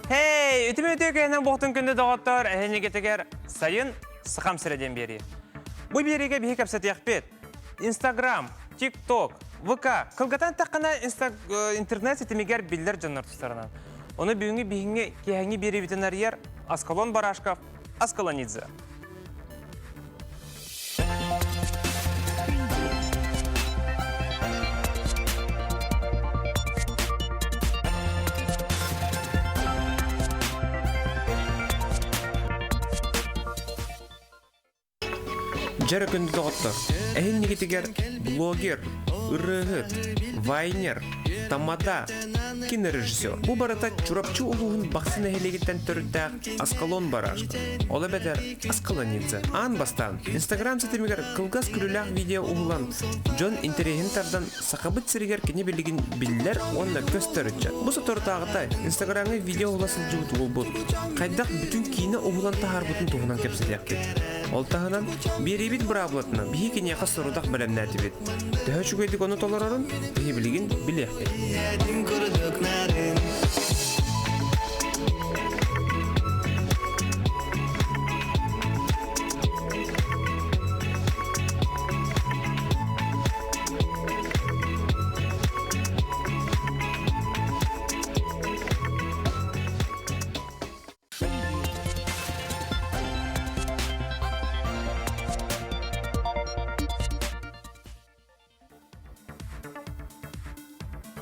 Hey, үтүмэ үтүө кэһинэн буохтун күндү доҕоттор, эһинигитигэр сайын Сахам сирэ диэн биэрии. Бу биэриигэ биһи кэпсэтиэхпит. Инстаграм, ТикТок, ВК кылгатан эттэххинэ интернет ситимигэр биллэр дьоннор тустарынан. Ону бүгүҥҥү биһиҥҥи киэһэҥҥи биэриибитин арыйар Аскалон Барашков, Аскалонидзе. Дьэрэ күндү доҕоттор, эһиннигитигэр блогер, ырыаһыт, вайнер, тамада, кинорежиссер. Бу барыта Чурапчы улууһун Бахсы нэһилиэгиттэн төрүттээх Аскалон Барашков. Ол эбэтэр Аскалонидзе. Аан бастаан Инстаграм ситимигэр кылгас күлүүлээх видео уһулан, дьон интэриэһин тардан Сахабыт сиригэр кини билигин биллэр уонна көстөр ыччат. Бу соторутааҕыта Инстаграмҥа видео уһула сылдьыбыт уолбут хайдах бүтүн киинэ уһулан таһаарбытын туһунан кэпсэтиэхпит. Ол таһынан, биэриибит быраабылатынан биһи киниэхэ сорудах бэлэмнээтибит. Төһө үчүгэйдик ону толорорун биһи билигин билиэхпит.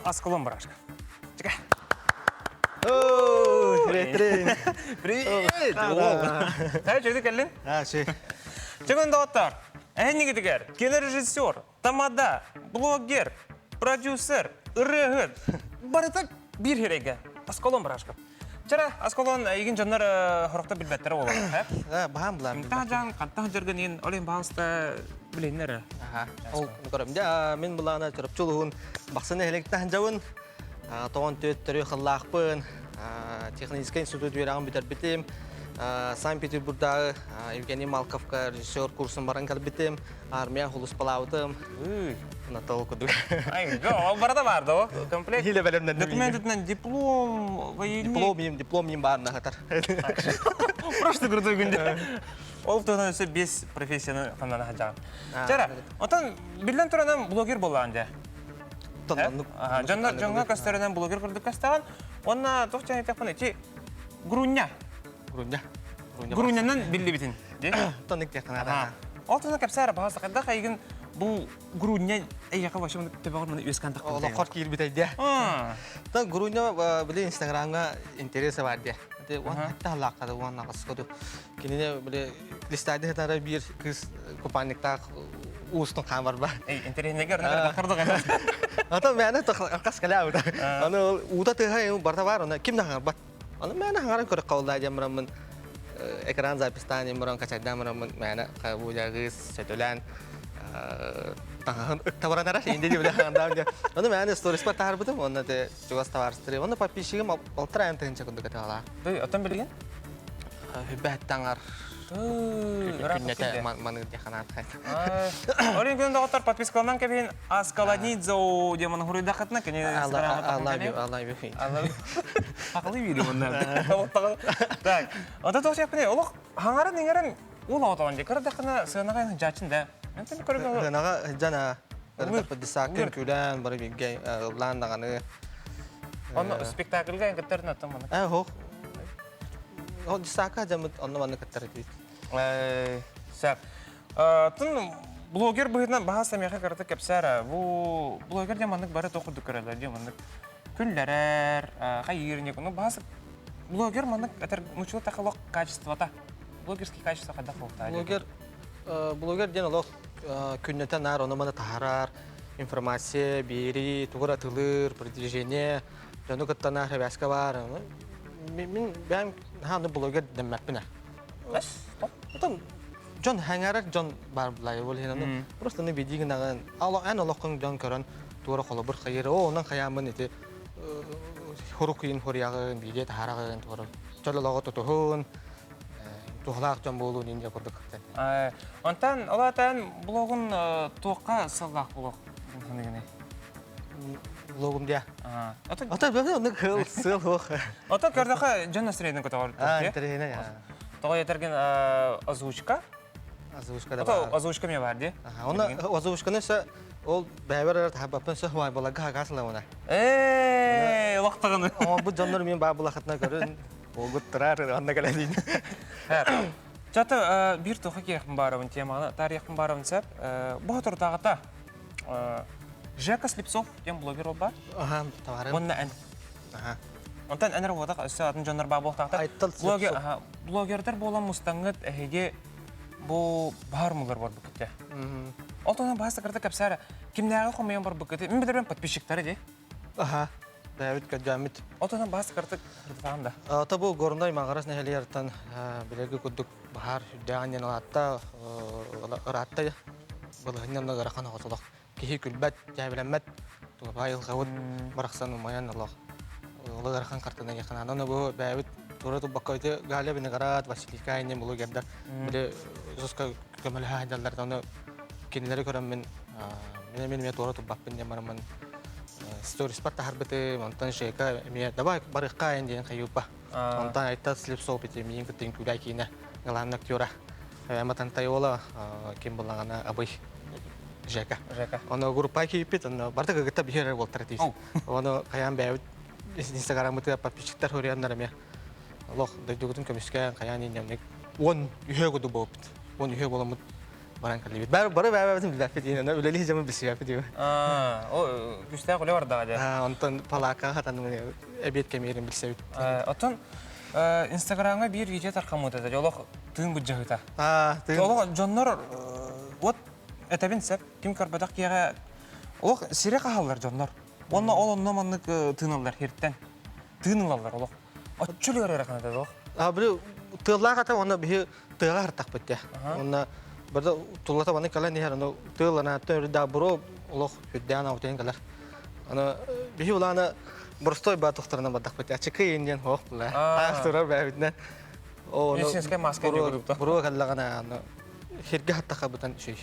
Аскалон барашка. Чека. Привет. Привет! Тай чөйді кэллин? А, ши. Чэгэн доҕоттор, эһиннигитигэр кинорежиссер, тамада, блогер, продюсер, ырыаһыт барыта биир хирэйгэ. Аскалон барашка. Чара, Аскалон эйигин дьоннор хорохто билбэттэрэ буолар. Э, баһаам булар. Кимтах жан, хантах жаргын ол ин баалста билиннер. Аха. Ол көрөм. Дьэ, мин булаана Чурапчы улуһун Бахсы нэһилиэктэн жабын. Тоҕон төт төрү хыллаахпын. Техническэй институт үөрэҕин бүтэрбитим. Санкт-Петербургдааҕы Евгений Малковка режиссер курсун баран кэлбитим. Армия хулуспалаабытым. Натал кудук. Ай, ол барата бар да, комплект. Хиле бэлэмнэнним. Документынан диплом, военный. Диплом им, диплом им баар нахатар. Просто крутой күнде. Ол туһунан өссө бес профессияны ханнана хаджаҕын. Чара, отон биллэн туранан блогер буоллаҕын дьэ. Дьоннор дьоҥҥо көстөрүнэн блогер курдук көстөҕүн. Уонна туох дьон этиэхпин ити Груня. Груня. Грунянан биллибитин. Тонник диэххэ Ол туһунан кэпсээр баҕа сахайдах эйигин бу Груня эйиэхэ вообще төбөҕөр маны үөскээн тахпыт. Олоххор киирбит дии. Та Груня били Инстаграмҥа интереса бар дии. Уон хатта халааккада уон аҕыс Кинини били листайды хатара биир кыыс купальниктаах уустун хаан барба. Интэриэһинэйгэ орногор Ата мээнэ аркас кэлээбит. Аны уута тыаһа барта бар, аны ким да хаҥарбат. Аны мээнэ хаҥаран көрө қалда диэн бараммын экран запистаан диэн баран качайдаан бараммын мээнэ бу кыыс сөтөлөөн таҥаһын ыкта баран араш инде диэбиле хаҥардаам диэн. Аны мээнэ сториспар таһарбытым, онно те чугас табаарыстыры. Онно подписчигым алтыра айан тыһынча курдук этэ алаа. Оттон билигин? Хүбэт таҥар күннэтэ маныыр диэн ханаат Олин күн доҕоттор подпискаланан кэбиһин Аскаланидзе диэн маны хуруйдаххытына кини Аллай Акылы бири мунна. Так, ото тоқ жаппыне олох хаңарын иңерин уул оҕотоҕун дии кырдахына сыанаҕа жаачын да. Мен көргө Сыанаҕа жана дисакын күлэн бары бирге ыллаан даҕаны. Онно спектакльга кыттарын оттон маны. Э хох. Ол дисака жамыт онно маны кыттар этибит. Сөп. Тун блогер быһыытынан баһа самиэхэ кырата кэпсээр. Бу блогер диэн маннык бары тоқудук көрөлөр диэн маннык күллэрэр, хайыыр не ну баһа блогер маннык этэр мучула тахалок качествота. Блогерский качество хайдах буолта? Блогер блогер диэн олох күннэтэ наар ону маны таһарар, информация биэрии, тугу атылыр, продвижение, дьону кытта наар хабяска бар. Мин бэйэм хааны блогер дэммэппин ээ. Потом дьон хаҥарар дьон бар булай ол иһин просто ну види гынаҕын эн олоххун дьон көрөн туора холобур хайыр о онон хайааммын ити хурукуйун хуруйаҕын биирдэ таһараҕын туора чөл олоҕу тутуһун туһалаах дьон буолуун инде курдук Онтон олатан блогун туохха сыллаах блог блогум дия. Ата бэбэ оннук сыал сыал суох. Ото көрдөхө дьон настроениетын көтөҕөр. Аа, интэриэһинэй. Тоҕо этэргин озвучка. Озвучка да бар. Озвучка мне бар ди. Оны озвучканы өссө ол бэбэр эрэ таһабаппын сөх бай балага хагасла она. Ээ, лохтаганы. О, бу дьоннор мен баа булахытына көрүн. Олгуттарар анна кэлэн. Чата биир тоха киэхпин баарабын теманы тарихпын барабын сәп. Бу туртагата Жека Слепцов диэн блогер ол бар. Аха, товарым. Уонна эн. Аха. Онтон эн эрэ буотах өссө атын дьоннор баа буолтаахтар. Айттал Блогер, аха, блогердар буолан мустаҥҥыт эһиги бу баар мулар барбыккыт дьэ. Ол туһунан баас кырта кэпсээрэ. Кимнээҕи хомуйан барбыккыт? Мин билэрбин подписчиктары дии. Аха. Бэйэбит көрдөөммүт. Ол туһунан баас кырта кыртаан да. Ата бу Горнай Маҕарас нэһилиэгиттэн билэргэ курдук баһаар үрдээҕин диэн алаатта ыраатта былыһынньан ыарахан оҕотолох киһи күлбэт, дьээбэлэммэт тугабай ылҕабыт барахсан умайан олох ол ыарахан хартына яханан аны бу бэйэбит тура тубакка ити Галя Виноград, Василика иннин блогердар били жестко көмөлөһө сылдьаллар ону кинилэри көрөммүн мин эмиэ эмиэ туора турбаппын диэн бараммын сториспар таһарбытым онтон Жека эмиэ давай барыахха диэн хайыыппа онтон айта слепсоп ити миин кытта үҥкүүлээ киинэ главный актера Матантайола ким буллаҕына абый Жека. Жека. Ону группа кииппит, ону барыта кыгытта биһиэр буолтар тиис. Ону хайаан бэйэбит инстаграммытыгар подписчиктар хоруйаннар эмиэ олох дойдугутун көмүскээн хайаан инньэмник 13 куду буолбут. 13 буоламмыт баран кэллибит. Бары бары бэйэбитин билбэппит диэн, үлэлии дьомун билсибэппит диэн. О, күстээх үлэ бардаҕа дьэ. Онтон палаакка хатан эбиэт кэмиэрин билсэбит. Оттон Инстаграмҥа биир видео тархаммыта да олох тыын былдьаһыыта. Олох дьоннор вот этэбин сөп ким көрбөтөх киэҕэ олох сире хаһаллар дьоннор. Уонна ол онно маннык тыыналлар хиртэн. Тыын ылаллар олох. Оччул ыарырахан этэ олох. А били тыаллаах ата уонна биһи тыаҕа хартахпыт те. Уонна бары туллата баны кэлэн иһэр аны тыалланааттан үрдэ буро олох үрдээн аутайын кэлэр. Аны биһи улаана боростой баа тохторунан бардахпыт. Ачыкы иин диэн хоох була. Таах турар бэйэбитинэн. О, Медицинская маска диэн буруо кэллэҕинэ аны хиргэ хаттахабытан үчүй.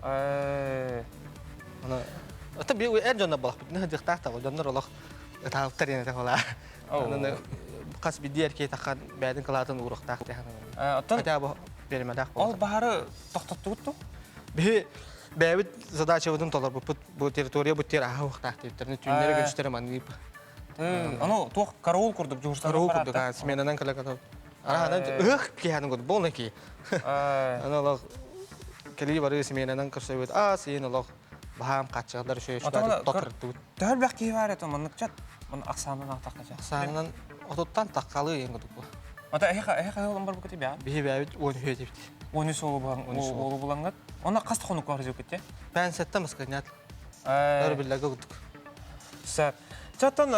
Аны ата би эр дьонно балахпыт. Не дьыктаах та дьоннор олох ытаалыктар диэн этэ хола. Аны хас бидии эркей таххан бэйэтин кылаатын уурахтаах диэн. Оттон Хотя бы беремелээх ол баһары тохтоттугут ту? Биһи бэйэбит задачабытын толорбуппут бу территория бу тер аһа уохтаах диэбиттэрин түүннэри күнүстэри манныып. Ону туох караул курдук дьуһурсан Караул курдук сменанан кэлэ кэлэ. Араһанан ыһыах киһанын курдук буолна ки. Аны олох кэлии барыы сменанан көрсөбүт. Аа сиин олох баһаам хааччаҕалар үчүгэй тоттортубут. Төһө элбэх киһи бар это маннык чат ман ахсаанынан ахтахха Ахсаанынан отуттан таххалыы ең курдук бу. Ата эхе эхе олон бар букати бя. Биһи бэбит 13 эбит. 13 олу булангат. Она каст хонук бар жөк кетте. Пән сәттә масканят. Өр билләге курдук. Сәт. Чаттан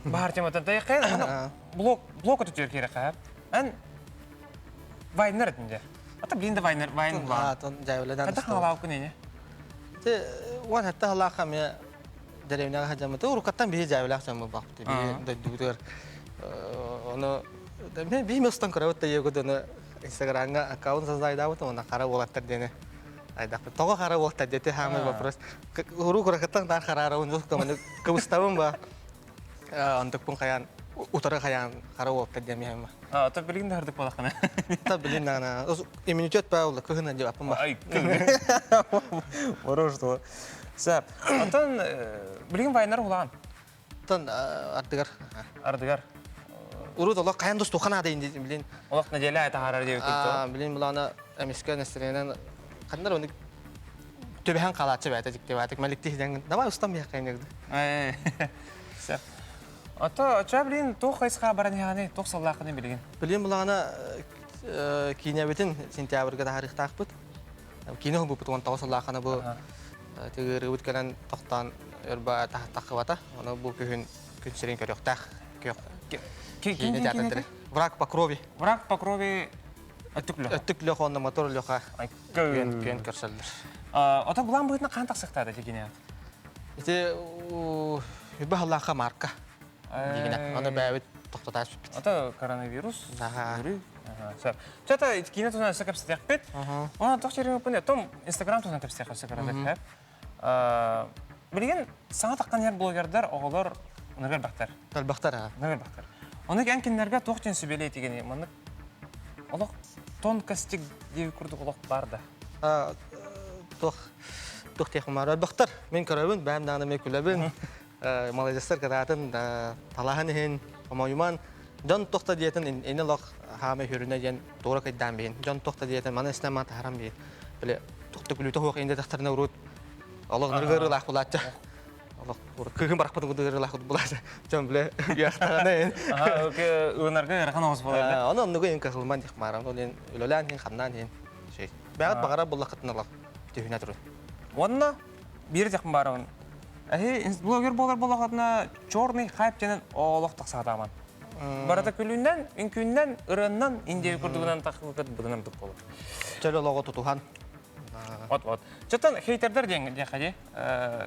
баар тематан тайқай блок блок өтөр керек ха. Эн вайнер этинде. Ата блин да вайнер вайн була. Тон жайвледан. Хата халау күнене. Те уан хатта халаха ме деревняга хажамыты урукаттан биһи жайвлах жамы бакты. Биһи дойдубутугар ону мен биһи мостон көрөбүт да егодону Инстаграмҥа аккаунт создайдаабыт уонна хара уолаттар диэни айдахпыт. Тоҕо хара уолаттар диэти хаамай вопрос. Уруу куракыттан таар хараарабын дьол көмөнү кыбыстабын ба. Онтукпун хайаан утары хайаан хара уолаттар диэн миһэм. А, то билигин да хардык буолаххына. Та билин даҕана иммунитет баа ула кыһына дип аппын ба. Ай, Хорошо. Сәп. Онтон билигин вайнар улаан. Тон ардыгар. Ардыгар. Урут олох хайан достуха наада инди билин. Олох неделя таһаарар диэбит Аа, билин булаана эмискэ настроениен ханнар оны төбөһөн хаалааччы бэйэтэ дьиктибаатык маликти хидэн давай устам биһэккэ Сәп. Ото ча билин туох хайысха баран иһааны туох саллаахыны билигин? Билин булаана киинэбитин сентябрьга таһаарыахтаахпыт. Киинэ уһулбуппут 19 сыллаахана бу тыгырыбыт кэлэн тохтоон өрба таххыбата. Ону бу күһүн күн сирин көрүөхтээх. Киинэ театрдары. Враг по крови. Враг по крови өттүк лөха. Өттүк лөха онно мотор лөха күөн күөн көрсөллөр. Ото булан быһытына хаан тахсыктаата киинэ? Ити үбэ халлааха марка. Дигинэ. Аны бэйэбит тохтотаа сүппүт. Ото коронавирус. Сөп. Чата киинэ туһунан өссө кэпсэтиэхпит. Онон туох череппин том Инстаграм туһунан кэпсэтиэххэ өссө көрөбүт. Билигин саҥа таххан иһэр блогердар, оҕолор ону элбэхтэр. Элбэхтэр аа. Ону элбэхтэр. Ону эн кинилэргэ туох диэн сүбэлиэ этигиний? Маннык олох тонкостик диэби курдук олох баар да. Туох туох диэххин баар элбэхтэр. Мин көрөбүн, бэйэм даҕаны эмиэ күлэбин. Маладьыастар кытаатын талаһан иһин, хомойуман дьон туох да диэтин ини олох хаамай хүрүнэ диэн туора кыйдаан биһин. Дьон туох да диэтин маны истэн маны таһаран биһин. Били туох да күлүүтэ суох инде тахтарына урут олох ныргырылаах булааччы. Олох кыһын барахпытын кудырылаах булааччы. Дьон биле үөхтаҕына Ынарга ыарахан оҕус буолар. Оны оннугу ин кыһылман дих маарам. Ол ин үлэлээн хин хамнаан хин. Шей. Бэҕэт баҕара буллахытын олох түһүнэ турун. Уонна биир дьахм баарабын. Эһи блогер буолар буоллахытына черный хайп диэн олох тахсаатааман. Барыта күлүүнэн, үҥкүүннэн, ырыаннан, индия курдугунан тахсыбыкыт быдынан тук болор. Чөл олоҕу тутуһан. Вот вот. Чотон хейтердер диэн диэхэ дии.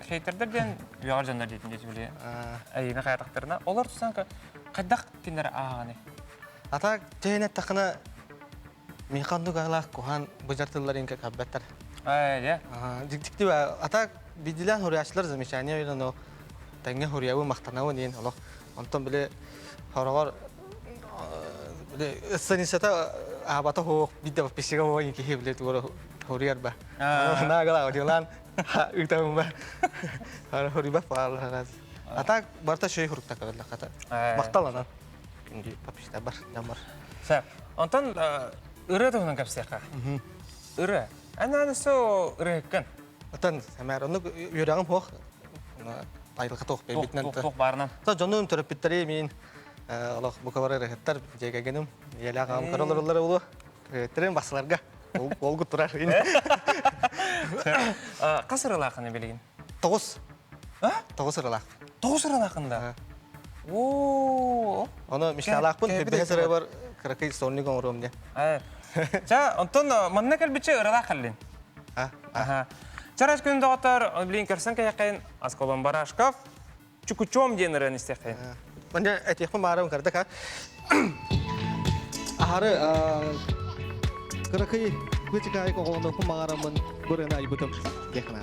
Хейтердер диэн үөҕэр дьоннор диэтин диэти били. Айыына хайатахтарына. Олор тусан хайдах кинилэр ааҕаны? Ата тэһин эттэххинэ миханду галах кухан быжар тылларын каббаттар. Ээ, Дьиктикти ата бидилэн хуруйааччылар замечание но тэҥҥэ хуруйабы махтанабын диэн олох онтон били хороҕор били ссанисата аабата хуох бидде подписчига буолан киһи били тугу хуруйар ба наагала одилан ыытабын ба хуруйбат бааллар а так барта шөй хуруктак хата махталанан күндү подписчиктар бар жамар Сөп. Онтон ырыа туһунан кэпсиэххэ. Ырыа. Эн аанысы ырыаһыккын. Отон сэмээр оннук үөрэҕим суох. Айылҕа туох бэйбитинэн. Туох баарынан. То дьонум төрөппүттэри мин олох бука бары ырыһыттар дьиэгэгиним ийэлээх аҕам көрө олороллор буолуо. Төрөппүттэрим бассыларга олгут турар. Хас ырылаахыны билигин? Тоҕус. Тоҕус ырылаах. Тоҕус ырылаахын да? Оо. Ону мечталаахпын бэһис ырыабар кыракый сольник оҥоруом диэн. Ча, онтон манна кэлбиччэ ыралаах кэллин. Чарас күн доҕоттор, билин көрсөн кэйэххин Асколон Барашков Чукучом диэн ырыаны истиэххин. Манна этиэхпин баарым кырдык а. Ахары кыракый кычыкаайык оҕолонуохпун баҕараммын бу ырыаны айбытым диэххин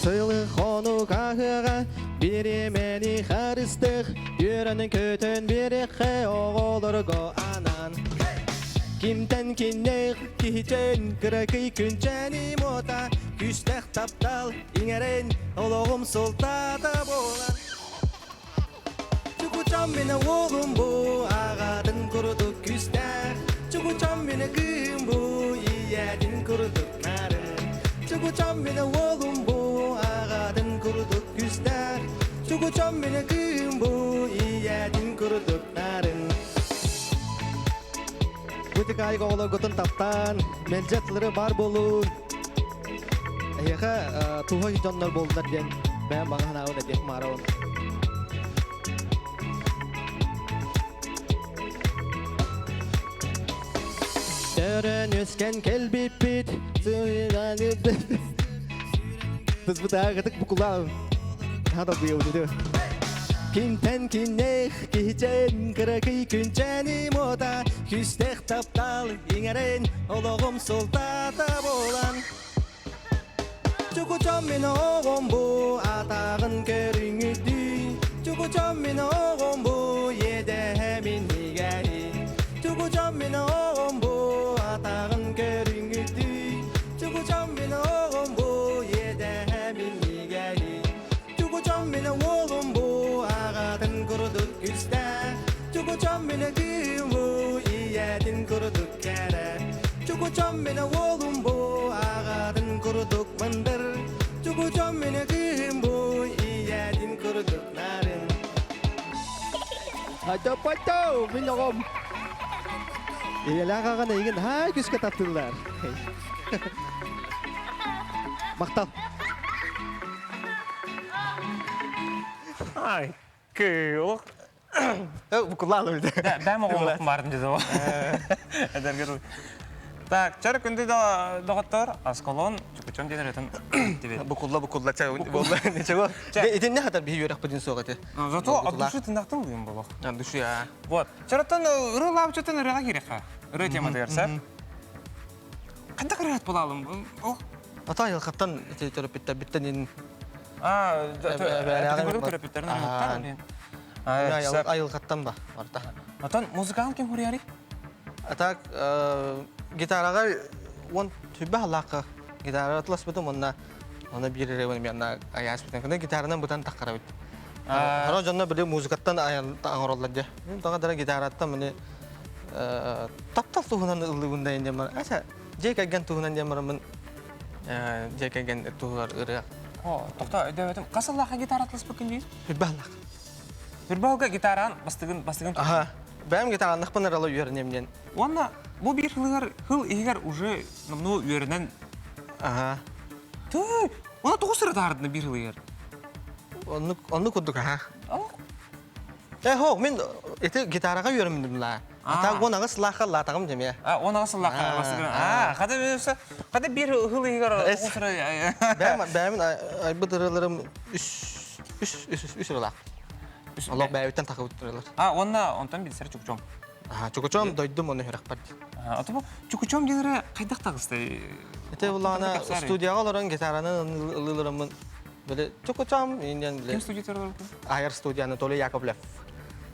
Сылы хонук аһыаҕа бириэмэни харыстых, үөрэнэн көтөн биэриэххэ оҕолорго анаан. Кимтэн киннээх киһитин кыракый күнчэни муота, күүстээх таптал иҥэрин олоҕум султаата буолар. Чукучам минэ уолум бу аҕатын курдук күүстээх, Чукучам минэ кыым бу ийэтин курдук нарын. Чукучам минэ уолум бу аҕатын курдук күүстээх, Чукучам минэ кыым бу ийэтин курдук нарын. Бутикаайык оҕолоргутун таптаан, мэлдьи аттылары баар буолуун. Эһиэхэ туһа дьоннор буоллунар диэн бэйэм баҕа санаабын этиэх маарабын. Төрөн үөскэн кэлбиппит, Тызбытаагытык букулаан Хата быйыл Кимтэн киннэх киһичэн кыракый күнчэни муота Күстэх таптал иҥэрэн олоҕум султаата буолан Чукучом мин оҕом бу атаҕын көрүҥүдүй Чукучом мин оҕом бу иэдэһэ минньигэһи Чукучом мин оҕом бу атаҕын көрүҥүдүй Чукучом мин оҕом бу иэдэһэ минньигэһи Чукучом мин уолум бу аҕатын курдук күстээх Чукучом мин кыым бу ийэтин курдук кэрэ Чукучом мин уолум бу аҕатын курдук мындыр Чукучом мин кыым бу ийэтин курдук нарын Айта-пайта, мин оҕом. Ийэлээх аҕан эйигин һаа күскэ таптыыллар. Махтал. Ай, кыылық. Букулаалы билде. Бәм оҕолох барын деді ол. Эдерге Так, чар күндү доҕоттор, Аскалон чукучом диэн ырытын тибет. Букулла букулла ча болла ничего. Итинне хатар биһи үөрэх суох этэ. Зато от души тыннахтың буйун болох. От души а. Вот. Чараттан ырылаабычытын ырыаға кириэххэ. Ырыа тематыгар сэр. Ханта кырыат булалым? Ата айылҕаттан төрөппүттэрбиттэн ин А, төрөпүттэрин аймактар. Айылҕаттан ба барта. Отон музыкант ким хуруйарый? А так гитараҕа уон түбэ халаакка гитара атласпытым онна онно биир эрэ мен аяаспытым. Кына гитаранан бытан таххарабыт. Хоро дьонно били музыкаттан оҥороллор дьэ. Тоҕо дара гитараттан мини таптал туһунан ыллыбын да диэн бар. Аса дьиэ кэргэн туһунан диэн бараммын дьиэ кэргэн туһугар ырыа. О, тохто өйдөөбөтүм. Хас сыллаахха гитара атласпыккын диир? Хүрбааллах. Хүрбаалга гитараан бастыгын бастыгын. Аха. Бэйэм гитараннахпын эрэ үөрэнем диэн. Уонна бу биир сылыгар хыл иһигэр уже номнуо үөрэнэн. Аха. Түй, Она тоҕус сырытаардына биир ылыйар. Оннук оннук курдук аха. Э хо мин ити гитараҕа үөрэммитим лаа. Ата уон аҕыс сылаахха лаатаҕым дэмиэ. А 18 сыллаахха бастыгын. А хада хада биир ыл иһигэр тоҕус Бэйэм бэйэм айбыт ырыаларым үс үс үс үс ырылаах. Олох бэйэбиттэн тахыбыт ырыалар. А уонна онтон билсэр чукчом. Аха, чукучом дойдум оны хүрэх Ото бу чукучом диэри хайдах таҕыстай? Ити буллаҕына студияҕа олорон гитараны ылыыларыммын били чукучом инен Ким студия олорбут? Айар студия Анатолий Яковлев.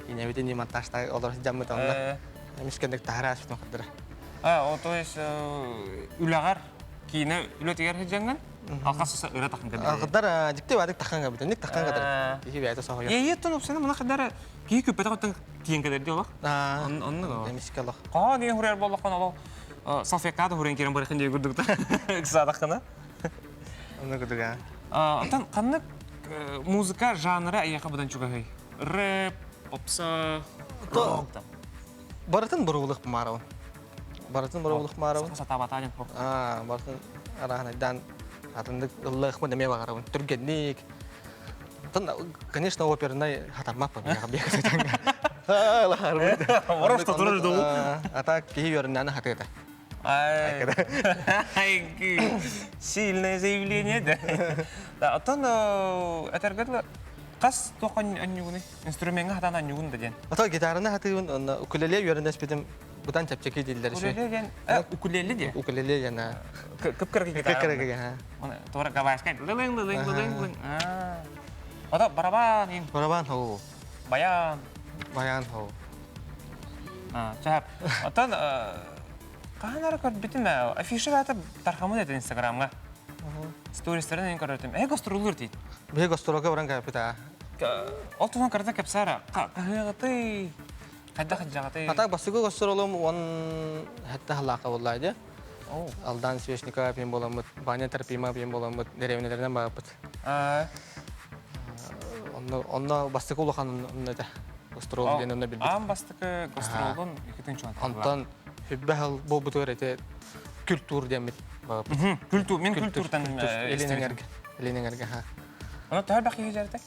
Инэбитин не монтажта олор сылдьаммыт онно. Эмискэнник таһара аспытын хардыра. А, то есть үлэҕэр киинэ үлэтигэр сылдьаҥҥын алхас ыра тахын кэбитэ. Алхадар дикти бадык тахын кэбитэ, ник тахын кэбитэ. Киһи бэйэтэ соһуйар. Иэйиэттэн упсана мына хадара киһи күппэтэх оттон тиэн кэлэр дии олох. Оннук. Эмискэ олох. Хоо диэн хуруйар буоллаххына олох салфеткаҕа да хуруйан киирэн барыхын диye курдук ыксаатаххына. Оннук курдук аа. Оттон ханнык музыка жанра эйиэхэ быдан чугаһый? Рэп, попса, рок там. Барытын боругулук маарабын. Барытын боругулук маарабын. Сатаабатаа диэн Аа, барытын араанайдаан атыннык ыллыахпын эмиэ баҕарабын. Түргэнник, Конечно, опернай хатаммаппын. Воровство турар дуу. А так киһи үөрэннэни хатыата. Сильное заявление, да. Да, оттон этэргэ хас туох анньугуный? Инструмеҥҥа хатан анньугун да диэн. Ото гитараны хатыыбын, онно укулеле үөрэнэспитим бутан чэпчэки дииллэр Укулеле диэн, укулеле диэн? Укулеле диэн, Кып-кыракый гитара. Кып-кыракый, ха. Туора гавайскай лылыҥ лылыҥ лылыҥ лылыҥ. Ото барабан ин. Барабан хоу. Баян. Баян хоу. Чап. Оттон хаһан ара көрбүтүм ээ. Афиша баата тархамын этин Инстаграмҥа. Стористарын эн көрөтүм. Э гастроллуур дейт. Биһи гастролга баран кэлбит аа. Ол туһунан карта кэпсээра. Хаһыаҕытый? Хайдах дьаҕатый? Атак бастакы гастролум он хэтте халака боллаа дии. Алдан Свешникова пиэн буоламмыт, Ваня Тропимова пиэн буоламмыт дэриэбинэлэринэн барбыт. Онно онно бастакы улахан онно этэ. Гастрол диэн онно билбит. Аан бастакы гастролун иккитин чуон. Онтон хүббэ хал буолбутугар ити культур диэммит барбыт. Культур, мен культуртан Илин Илин эҥэргэ ха. Оно төһө элбэх киһи дьарыта?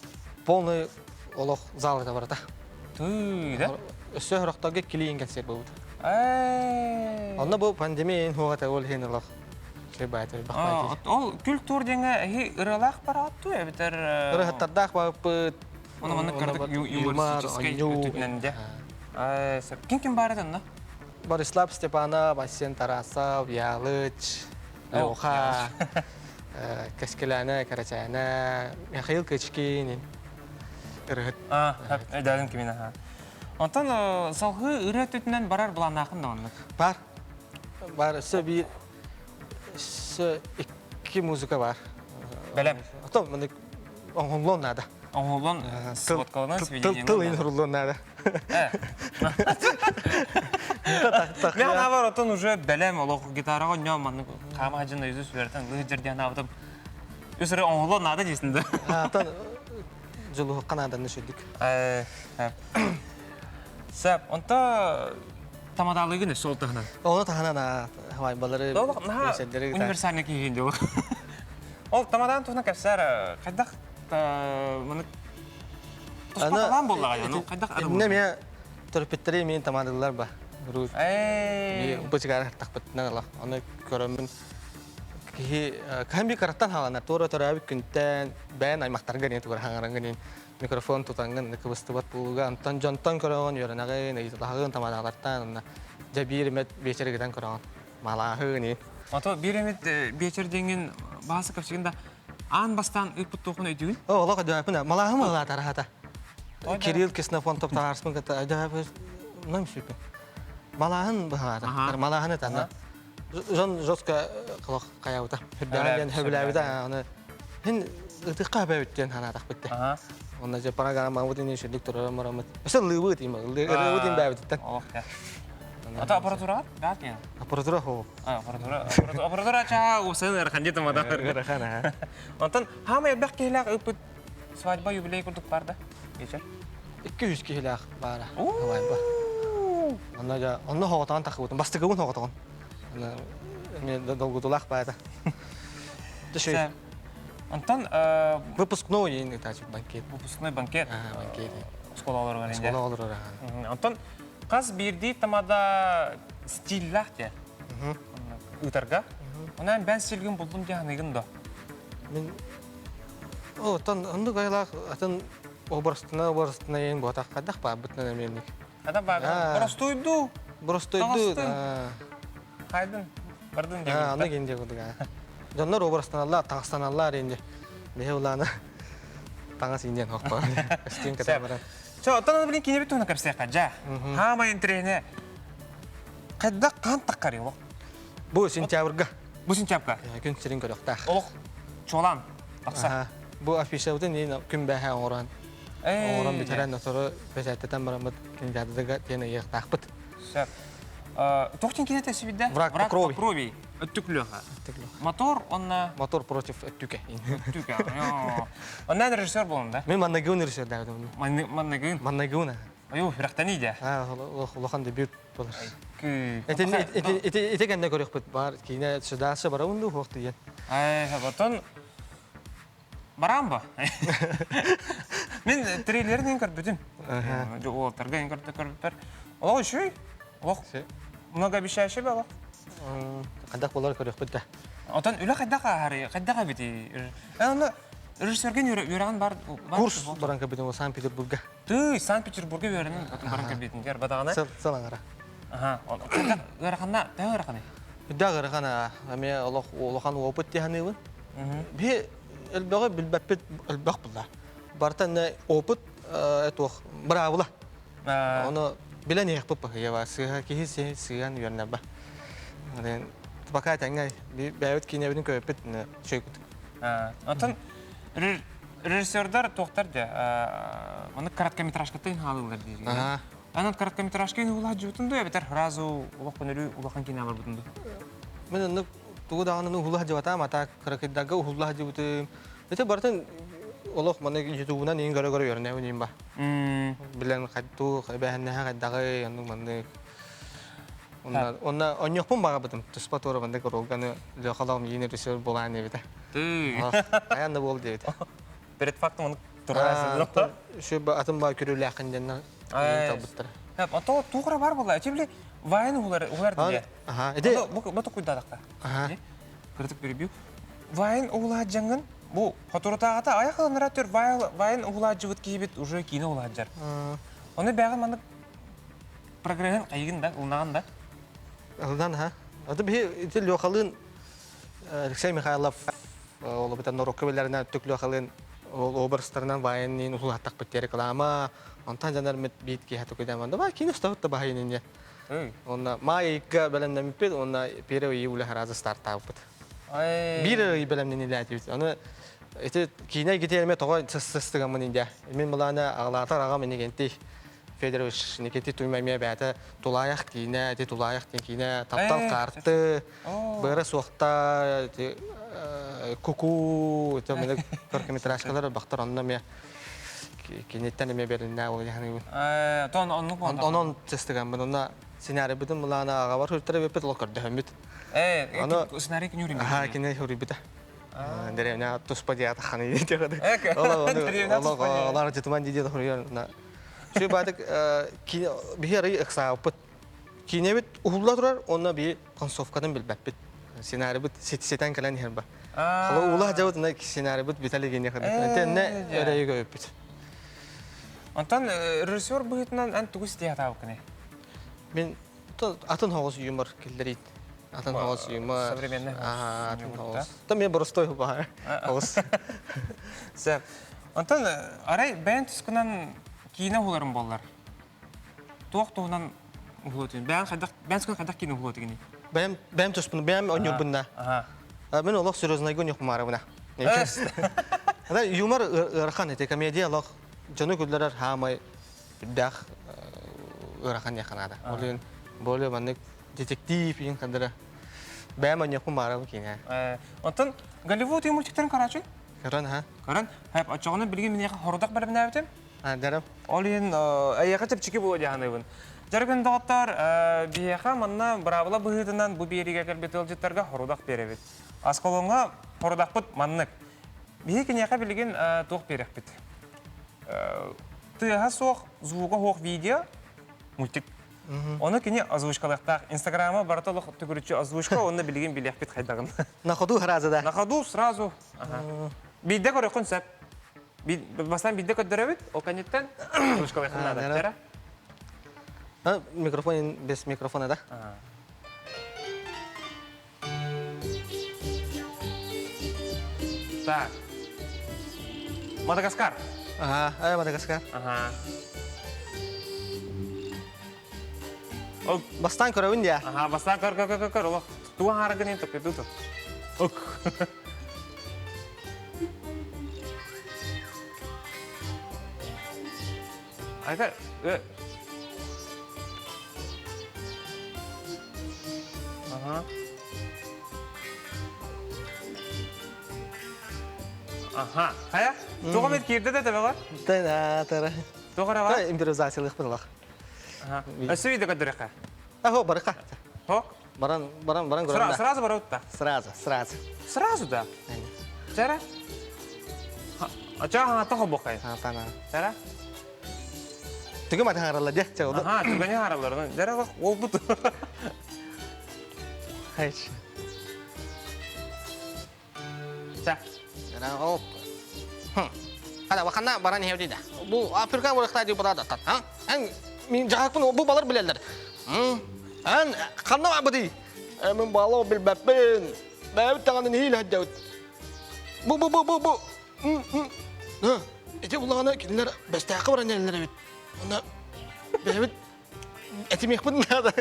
Полный олох зал это барыта. Тыы, да? Өссө сорохторго килиин кэнсиэр буолбут. Эй. Онно бу пандемия хуоҕата ол иһин олох Ол культур диэҥэ эһи ырыалаах барааттуу эбэтэр Ырыһыттардаах барыппыт. Оны маннык кырдык юмористическай өттүнэн дэ. Ким ким баар этэн Борислав Степанов, Айсен Тарасов, Ялыч, Леха, Кэскилээнэ, Кэрэчээнэ, Михаил Кычкин, ырыһыт. Өйдөөдүм кимин аха. Онтон салгыы ырыа өттүнэн барар былааннаахын да оннук. Бар. Бар өссө биир өссө икки музыка бар. Бэлэм. Ото маны оҥоһуллуон наада. Оҥоһуллуон сводкаланан сведение. Тыл инруллуон наада. Мен анаабар отон уже бэлэм олох гитараҕа онньоон маннык хаама хадьын өйү сүөртэн лыһыдьыр диэн аабытым. Үс эрэ оҥоһуллуон наада дейсин да. Атын дьулуһукка нааданы сүрдүк. Сөп, онто тамадаалыгын өссө ол таһынан. Ону таһынан хавайбалары универсальный киһи дьол. Ол тамадаан туһунан кэпсээр хайдах маны туспа талаан буоллаҕа ну хайдах Инне мия төрөппүттэри миин тамадыллар ба. Бу сигара тахпытынан ала. Оны көрөммүн киһи каһан би караттан хаалана туора төрөөбүт күнтэн бэйэн аймактарга не тугар хаҥарангын микрофон тутаҥҥын кыбыстыбат буолууга онтон дьонтон көрөҕүн үөрэнэҕин ыйыталаһыгын тамадаалартан онно дьэ биир эмэт биэчэр гытан көрөҕүн малааһын Ото биир эмит биэчэр диэҥин баасы кэпсигин да. Аан бастаан ыыппыт туохун өйдүүгүн? О, олох өйдөөппүн. Малааһым ылаатар хата. Кирилл Ксенофонтов таарыспын кытта өйдөөппүн. Нам сүппүн. Малааһын быһаата. Малааһын этана. Жон жестко холох хайабыта. Хүрдээн диэн хөбүлээбитэ. Аны хин ытыкка хөбөбүт диэн ханаатах битте. Онно же программабыт ини сүрдүк турар марамыт. Өсө лыыбыт има. Лыыбыт им бэбититтен. Олох Ата аппаратура баар диэн. Аппаратура хоо. Аппаратура аппаратура чаа усын ыарахан дии тамада. Ыарахан аа. Онтон хаама элбэх киһилээх ыыппыт свадьба юбилей курдук бар да вечер. 200 киһилээх баара. Свадьба. Онно жа онно хоҕотоон тахыбытым. Бастакыбын хоҕотоон. Эмиэ долгутулаах баата. Түшүй. Онтон выпускной банкет. Выпускной банкет. Банкет. Оскуола олорор. Оскуола олорор. Онтон Хас биирдии тамада стиллаах диэн ыытарга. Онон бэн силгин булдум диэн аныгын до. Мин оттон оннук айылаах атын оборстына оборстына ең буотах хайдах баарбытынан эмиэнник. Ата баар. Боростуйду. Боростуйду. Хайдын. Бардын диэн. Аны кин диэн курдук. Дьоннор оборстаналлар, таҥастаналлар инде. Бэһи улаана таҥас индиэн хохпа. Костюм кэтэн баран. Чэ, оттон билин кинебит туһунан кэпсиэххэ дьэ. Хаамай интэриэһинэ. Хайдах хаан таххарый олох? Бу сентябрьга. Бу сентябрьга? Күн сирин көрүөхтээх. Олох чуолаан тахса. Бу афишабытын иин күн бэһэ оҥорон оҥорон бүтэрэн отору бэчээттэтэн бараммыт кинотеатрга тиэн ыйыахтаахпыт. Сөп. Туох диэн кино тэсибидэ? Враг по крови. крови. Өттүклүөхэ. Мотор онна... Мотор против өттүкэ. Өттүкэ. Онна режиссер болон да? Мен маннагыын режиссер дагы. Маннагыын? Маннагыын. Аю, сүрэхтэний дэ. Улахан дебют болар. Ити кэннэ көрөхпүт бар киинэ сыдаасы барабын дуу хуох диэн. Ай, потом барам ба. Мен трейлерин көрбүтүм. Уолтарга көрбүппэр. Олох үчүгэй. Олох многообещающий олох. Хайдах болар көрөхпүт да. Отон үлэ хайдах ааһары, хайдах эбити? Аны режиссерген үөрэҕин бар Курс баран көрбүтүм Санкт-Петербурга. Тыы, Санкт-Петербурга үөрэнэн потом баран көрбүтүн дер бадаҕана. Сыл сыл аҥара. Аха, ыараханна, төһө ыараханый? Үрдээх ыарахана, эмиэ олох улахан опыт диһаныыбын. Би элбэҕи билбэппит элбэх булла. Бартан опыт этуох быраабыла. Ону билэн иһиэхпит баһыйа сыыһа киһи сыыһан үөрэнэрбэ. Пока тэҥҥэ бэйэбит киинэбитин көрөппүт шөйкүт. Оттон режиссердар туохтар дьэ оны короткометражкатын хаалылар диир. Анан короткометражка улаат жубутун ду эбэтэр сразу улахан өрүү улахан кино барбытын ду. Мен оннук тугу даҕаны уһулла сылдьыбатаам, а так кыракыйдарга уһулла сылдьыбытым. Ити барытын олох маны ютубунан иин көрө-көрө үөрэнэбин иин ба. Билэн хайдуу, эбэһэннэһэ хайдаҕый, оннук маннык. Онна онна онньохпун баҕабытым. Туспа туора маннык ролганы Лехалаҕым иин режиссер буолаан диэбитэ. Хайаан да буол диэбитэ. Перед фактом он тураа Шөбө атын ба көрүүлээхин диэн талбыттара. Ото туохра бар буолла. Эти били вайн уһулар уһулар диye. Аха. Ити бу бу токуйдадакка. Аха. Кырдык перебью. Вайн уһулаат бу хотурутааҕыта аяқ ылынара төр вайн уһулаатжыбыт киһибит уже киинэ уһулаатжар. Оны бэҕэ маннык прогрессын хайыгын да, ылнаҕын да. Ылынан ха. Аты биһи ити Лехалыын Алексей Михайлов ол битен норуокка билэринэн өттүк Лехалыын ол образтарынан вайннин уһулааттахпыт реклама онтон жанар биит киһи тукуйдааман да кини устабыт да баһайын Онна май ыйга бэлэмнэммиппит, уонна первый июля сразу стартаабыппыт. Биир ый бэлэмнэнилээтибит. Аны ити киинэ гитиэрме тоҕо сыстыгаммын индя. Мин былаана аҕалаатар аҕам Иннокентий Федорович Никитий Туйма эмиэ бэйэтэ тулаайах киинэ, ити тулаайах диэн киинэ таптал карты, быара суохта, ити куку, ити мені короткометражкалар бахтар онно эмиэ киниттэн эмиэ бэриннэ ол яханыбын. Тон оннук Онон сыстыгаммын онно сценарийбытын былаана аҕабар хүртэрэ бүппүт ол көрдөһөммүт. Аны сценарий кини үрүмүт. Аха кини үрүбүтэ. Деревня туспа диата ханы диэхэ. Олар жытыман диде хуруйар. Şu бадык биһи арый ыксаабыппыт. Киинэбит уһулла турар, онно би концовкатын билбэппит. Сценарийбыт ситэн кэлэн иһэр ба. Холо улаах дьабыт на сценарийбыт бүтэлигин кини Тэннэ өрөйү көйүппүт. Онтон режиссер быһыытынан эн тугу ситиһэ атаабыккыный? Мин атын хоҕус юмор киллэрит. Атын хаос юмор. Современный Атын хаос. Там мен боростой баар. Хаос. Сөп. Онтон арай бэйэн тускунан киинэ уһуларым буоллар. Туох туһунан уһулуотун? Бэйэн хайдах бэйэн тускунан хайдах киинэ уһулуотугуний? Бэйэм бэйэм туспун бэйэм оонньуурбунна. Мен олох серьезнайга оонньуохмаарабына. Ана юмор ыарахан ити комедия олох дьону күллэрэр хаамай үрдээх ыарахан диэххэ наада. Ол иһин более маннык детектив иһин хандара бэйэм оонньуохпун баарабын киинэ. Оттон Голливуд мультиктарын көрөөчүн? Көрөн, ха. Көрөн. Хэп, оччоҕуна билигин миниэхэ хорудах бэлэмнээбитим. Дарым. Ол иһин эйиэхэ чэпчэки буолуо дии саныыбын. Дьарыгын доҕоттоор, биһиэхэ манна быраабыла быһыытынан бу биэриигэ кэлбит ыалдьыттарга хорудах биэрэбит. Аскалоҥҥа хорудахпыт маннык. Биһи киниэхэ билигин туох биэрэхпит? Тыаһа суох, звуга суох видео, мультик. Ону кини озвучкалыахтаах. Инстаграма барыта олох түгүрүччү озвучка, онно билигин билиэхпит хайдаҕын. На ходу сразу да? На ходу сразу. Биирдэ көрүөххүн сөп. Бастаан биирдэ көрдөрөбүт, ол кэнниттэн озвучкалыаххын наада. Микрофон без микрофона, да? Так. Мадагаскар. Ага, ай Мадагаскар. Ага. Ол бастаан көрөбүн дия. Ага, бастаан көр көр көр көр олох. Туга харагын ин токкету ту. Ок. Айта, Ага. Аха. Хайа? Туға мен кирді де табаға? Тара, тара. Туға ра Импровизациялық бір лақ. Аха. Өссө видео көдөрөккө. Ахо, барыка. Хок. Баран, баран, баран көрөм да. Сразу барабыт да. Сразу, сразу. Сразу да. Чара? Ача ха тохо бокай. Ха, тана. Чара? Түгү маты харалла дьэ, чэ олу. Аха, түгэни хараллар. Дьэ ол бут. Хайч. Ча. Жара оп. Хада вахана баран хевди да. Бу Африка урахта ди бада да. Ха? Эн мин жахакпын бу балар билелер. Эн ханна бады. Мен бала билбеппин. Бэбит таҕаны нэһиилэ сылдьабыт. Бу бу бу бу бу Ити буллаҕына кинилэр Бэстээххэ баран иһэллэр эбит. Уонна бэйэбит этимиэхпин наада.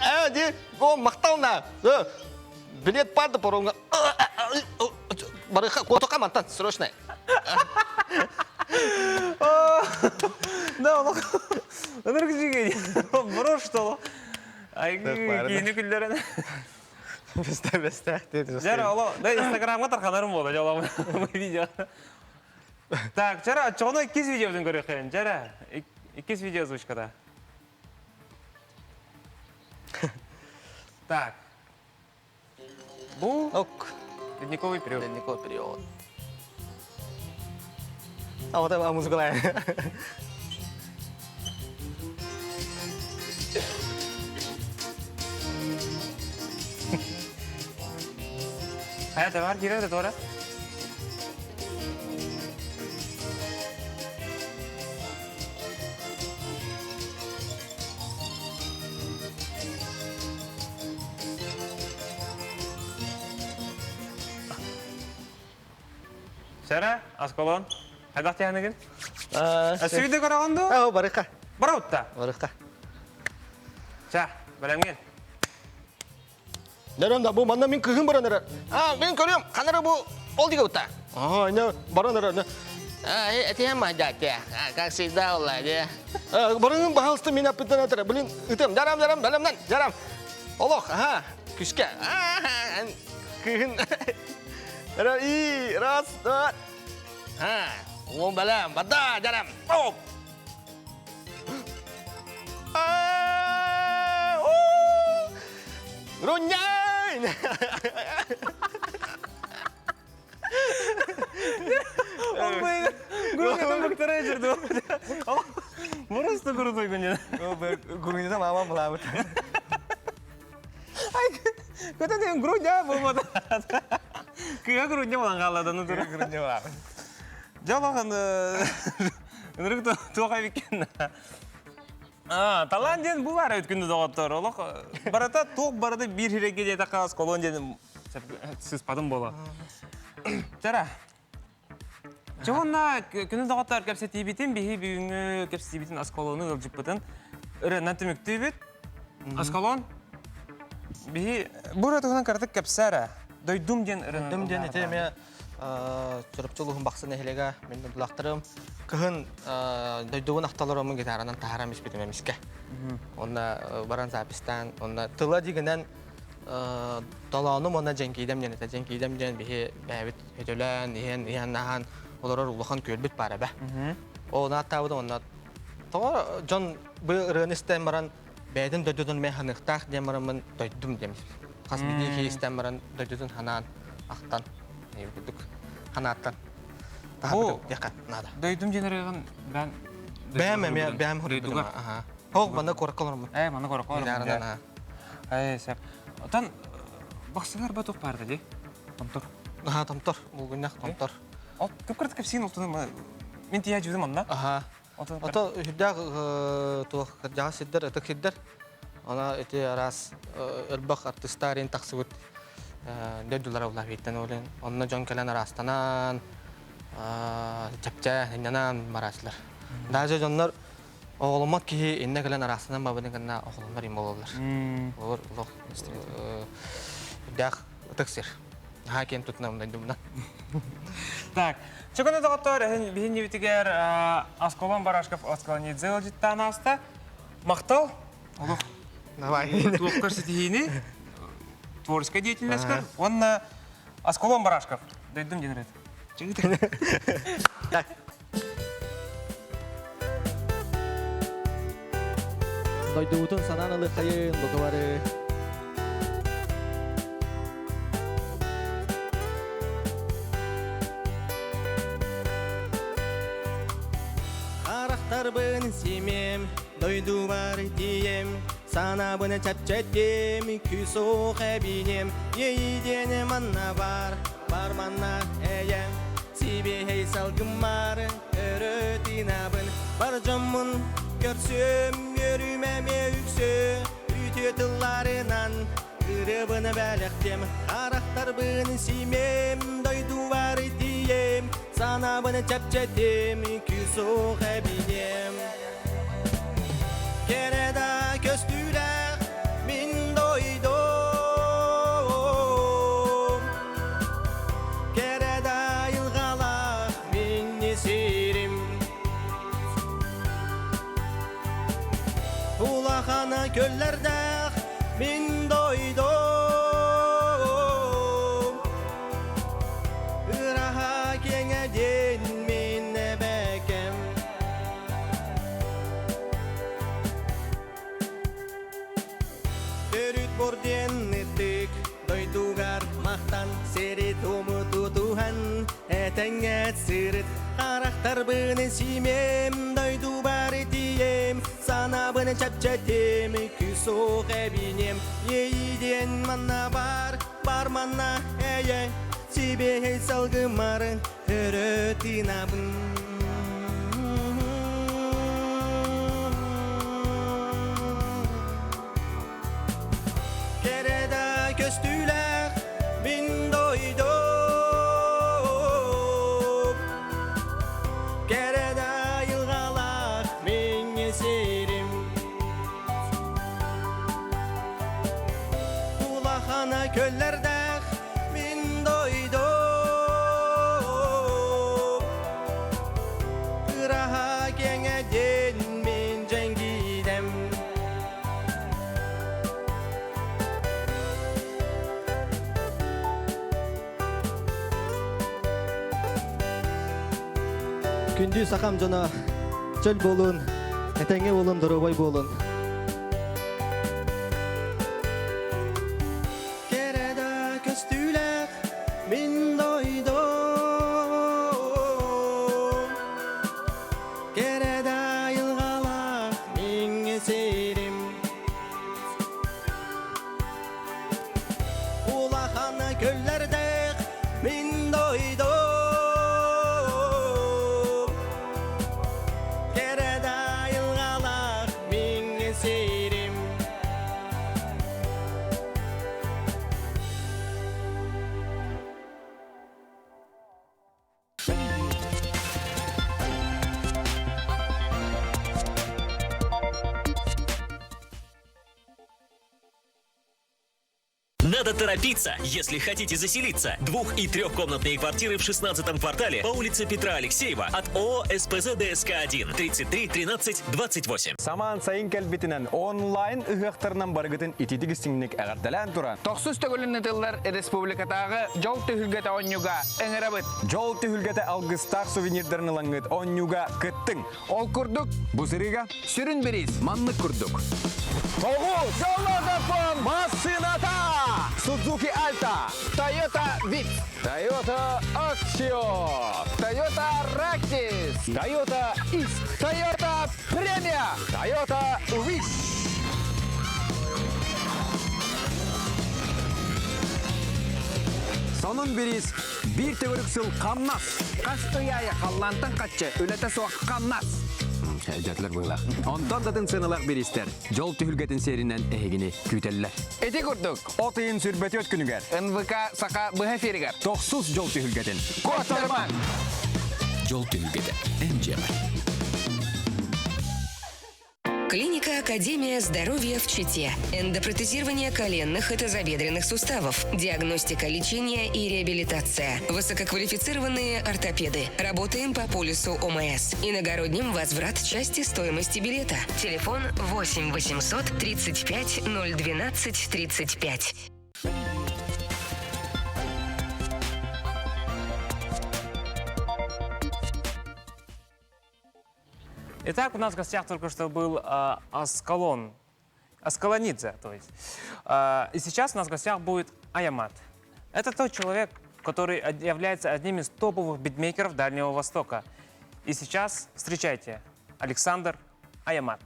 Ээ, ди, о, махтал на. Билет баар да паромҥа. Барыха, куотуха мантан, срочно. Да, олох. Ынырык жиге. Брош что Ай, киини күллэрэн. Бэстэ бэстээх диэти. Жара, оло, да Инстаграмга тарханарым буолла, жолом видео. Так, жара, чоҕуна иккис видеобутун көрүөххэ. Жара, иккис видео озвучката. Так. Бу Ок. Ледниковый период. Ледниковый период. А вот это музыка. Хайа бар киирэр да туора. Сара, Аскалон, хайдах тиһаныгын? Сүйді көрөҕүн дуу? Оо, барыха. Бараутта. Барыха. Ча, бэлэмҥин. Нөрөм да бу манна мин кыһын баран эрэр. А, мин көрүөм, ханара бу ол дигэ утта. Аа, не баран эрэр. А, этиһэн мадьаке, как всегда улла, де. Барыңын баһалысты мин аппыттан атара. Блин, ытым, жарам, жарам, бэлэмнэн, жарам. Олох, аха, күскэ. Кыһын. И, раз, два. А, уон бэлэм, бада, жарам. Оп! Руняй! Гурунья быктара жүрдү. Просто крутой күнү. Гурунья мамам булабыт. Көтө деген грудня болмады. Кыга грудня болан қалады. Ну, Грудня бар. Жалаған ынырык туға беккен. Талаан диэн бу баар эбит күндү доҕоттор. Олох барыта туох барыта биир сирэйгэ диэтэххэ осколон диэн сыспатым буола. Тара. Чоҕунна күнү доҕоттор кэпсэтиибитин биһи бүгүҥҥү кэпсэтиибитин осколону ыалдьыппытын ырыанан түмүктүүбүт. Осколон биһи бу ырыа туһунан кыратык кэпсээ эрэ. Дойдум диэн ырыаны. Дойдум диэн ити эмиэ Чурапчы улууһун Бахсы нэһилиэгэ мин дойдулаахтарым кыһын дойдубун ахталар омун гитаранан таһааран испитим эмискэ. Онно баран запистаан, онно тыла дигинэн толоонум уонна дьэҥкиидэм диэн этэ. Дьэҥкиидэм диэн биһи бэйэбит өтөлөөн, иһэн, иһэн аһаан олорор улахан күөлбүт баар эбэ. Ол ааттаабытым онно тоҕо дьон бу ырыаны истэн баран бэйэтин дойдутун мэ ханыахтаах диэн бараммын дойдум диэн хас биирдии киһи истэн баран дойдутун ханаан ахтан курдук ханааттан Бу наада. Дойдум диэн ырыаҕын бэм бэм эмиэ бэм хоруйдуга. Ол манна куоракка олороммун. Ээ манна куоракка олороммун. Ээ сөп. Отон бахсыгар ба туох баарда дии? Томтор. Аха томтор. Булгунньах томтор. Ол көп кэпсиин олтун мин тиийэ жудум онно. Аха. Ото үрдээх туох кырдьаҕас сирдэр, ытык сирдэр. Она ити араас элбэх артыыстар тахсыбыт дойдулара улаабиттан олен онно дьон кэлэн араастанан чэпчэ иннанан бараачылар. Даже дьоннор оҕоломмот киһи иннэ кэлэн араастанан бабыны гына оҕолоннор им бололлар. Олор олох үрдээх ытык сир. Наһаа киэн тутунабын дойдубунан. Так, чөкөнө доҕоттоор, биһин ньибитигэр Асколон Барашков Осколонидзе ыалдьыттаан ааста. Махтал. Олох. Давай. Туохкар ситиһиини, творческая деятельностькар уонна Асколон Барашков. Дойдум диэн Так. Дойдубутун санаан ылыаххайын, бука бары. Харахтарбын симиэм, дойдубар тиийэм, санаабын чэпчэтиэм, күүс-уох эбиниэм, иэйиидиэн манна бар, бар манна эйэм. Сибиэһэй салгыммар өрө тыынабын, бар дьоммун көрсүөм, үөрүүм эмиэ үксүө, үтүө тылларынан ырыабын бэлэхтиэм, харахтарбын симиэм, дойдубар тиийэм, санаабын чэпчэтиэм, күүс-уох эбиниэм. Кэрэ да көстүүлээх мин дойдум, Кэрэ да айылҕалаах мин сирим. Улахана көллэрдээх мин дойдум. Ыраха киэҥэ диэн мин эбэкэм. Төрүт бор диэн ытык дойдугар махтан сири-туому тутуһан этэҥҥэ сырыт харахтарбын симиэм дойдубар тиийэм санаабын чэпчэтиэм күүс-уох эбиниэм иэйии диэн манна бар бар манна эйэ сибиэһэй салгыммар өрө тыынабын. Кэрэ да көстүүлээх мин дойдум, Кэрэ да айылҕалаах мин сирим. Улахана көллэрдээх мин дойдум, Ыраһа киэҥэ диэн мин дьэҥкиидэм. Күндү сахам дьоно, чөл буолун, этэҥҥэ буолун, доруобай буолун. Кэрэ да көстүүлээх мин дойдум, Кэрэ да айылҕалаах мин сирим. Улахан көллэрдээх мин дойдум, Кэрэ да айылҕалаах мин. сирим. Надо торопиться, если хотите заселиться. Двух- и трехкомнатные квартиры в 16 квартале по улице Петра Алексеева от ООО «СПЗ ДСК-1» 33 13 28. Самаан сайын кэлбитинэн онлайн ыһыахтарынан барыгытын ититик истиҥник эҕэрдэлээн туран. Тохсус төгүлүн ытыллар республикатааҕы дьол түһүлгэтэ оонньууга ыҥырабыт. Дьол түһүлгэтэ алгыстаах сувенирдарын ылаҥҥыт оонньууга кыттыҥ. Ол курдук Бу сырыыга сүрүн бириис маннык курдук. Тоҕу дьоллоотоппун массыыната! Suzuki Alta! Toyota Vitz, Toyota Axio! Toyota Ractis, Toyota East! Toyota Premia! Toyota Wish! Сонун бириис биир төгүрүк сыл хамнас. Хас ый аайы халлаантан хаччы, үлэтэ суох хамнас. Дьатлар быылах. Онтон датын сыаналаах бириистэр дьол түһүлгэтин сиэринэн эһигини күүтэллэр. Ити курдук, От ыйын сүрбэтиөт күнүгэр НВК Саха быһа эфиригэр тохсус дьол түһүлгэтин Куоттарымаҥ! Дьол түһүлгэтэ эн дьиэҕэр. Клиника Академия здоровья в Чите. Эндопротезирование коленных и тазобедренных суставов. Диагностика, лечение и реабилитация. Высококвалифицированные ортопеды. Работаем по полису ОМС. Иногородним возврат части стоимости билета. Телефон 8 800 35 012 35. Итак, у нас в гостях только что был Аскалон, Аскалонидзе, то есть. И сейчас у нас в гостях будет Аямат. Это тот человек, который является одним из топовых битмейкеров Дальнего Востока. И сейчас встречайте Александр Аямат.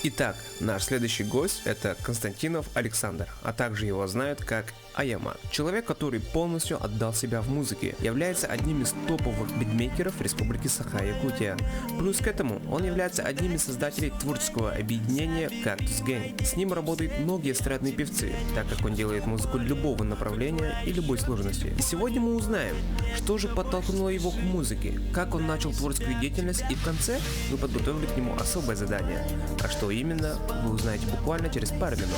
Итак, наш следующий гость – это Константинов Александр, а также его знают как Аямат. Человек, который полностью отдал себя в музыке, является одним из топовых битмейкеров Республики Саха-Якутия. Плюс к этому он является одним из создателей творческого объединения Cactus Gang. С ним работают многие эстрадные певцы, так как он делает музыку любого направления и любой сложности. И сегодня мы узнаем, что же подтолкнуло его к музыке, как он начал творческую деятельность и в конце мы подготовили к нему особое задание. А что именно, вы узнаете буквально через пару минут.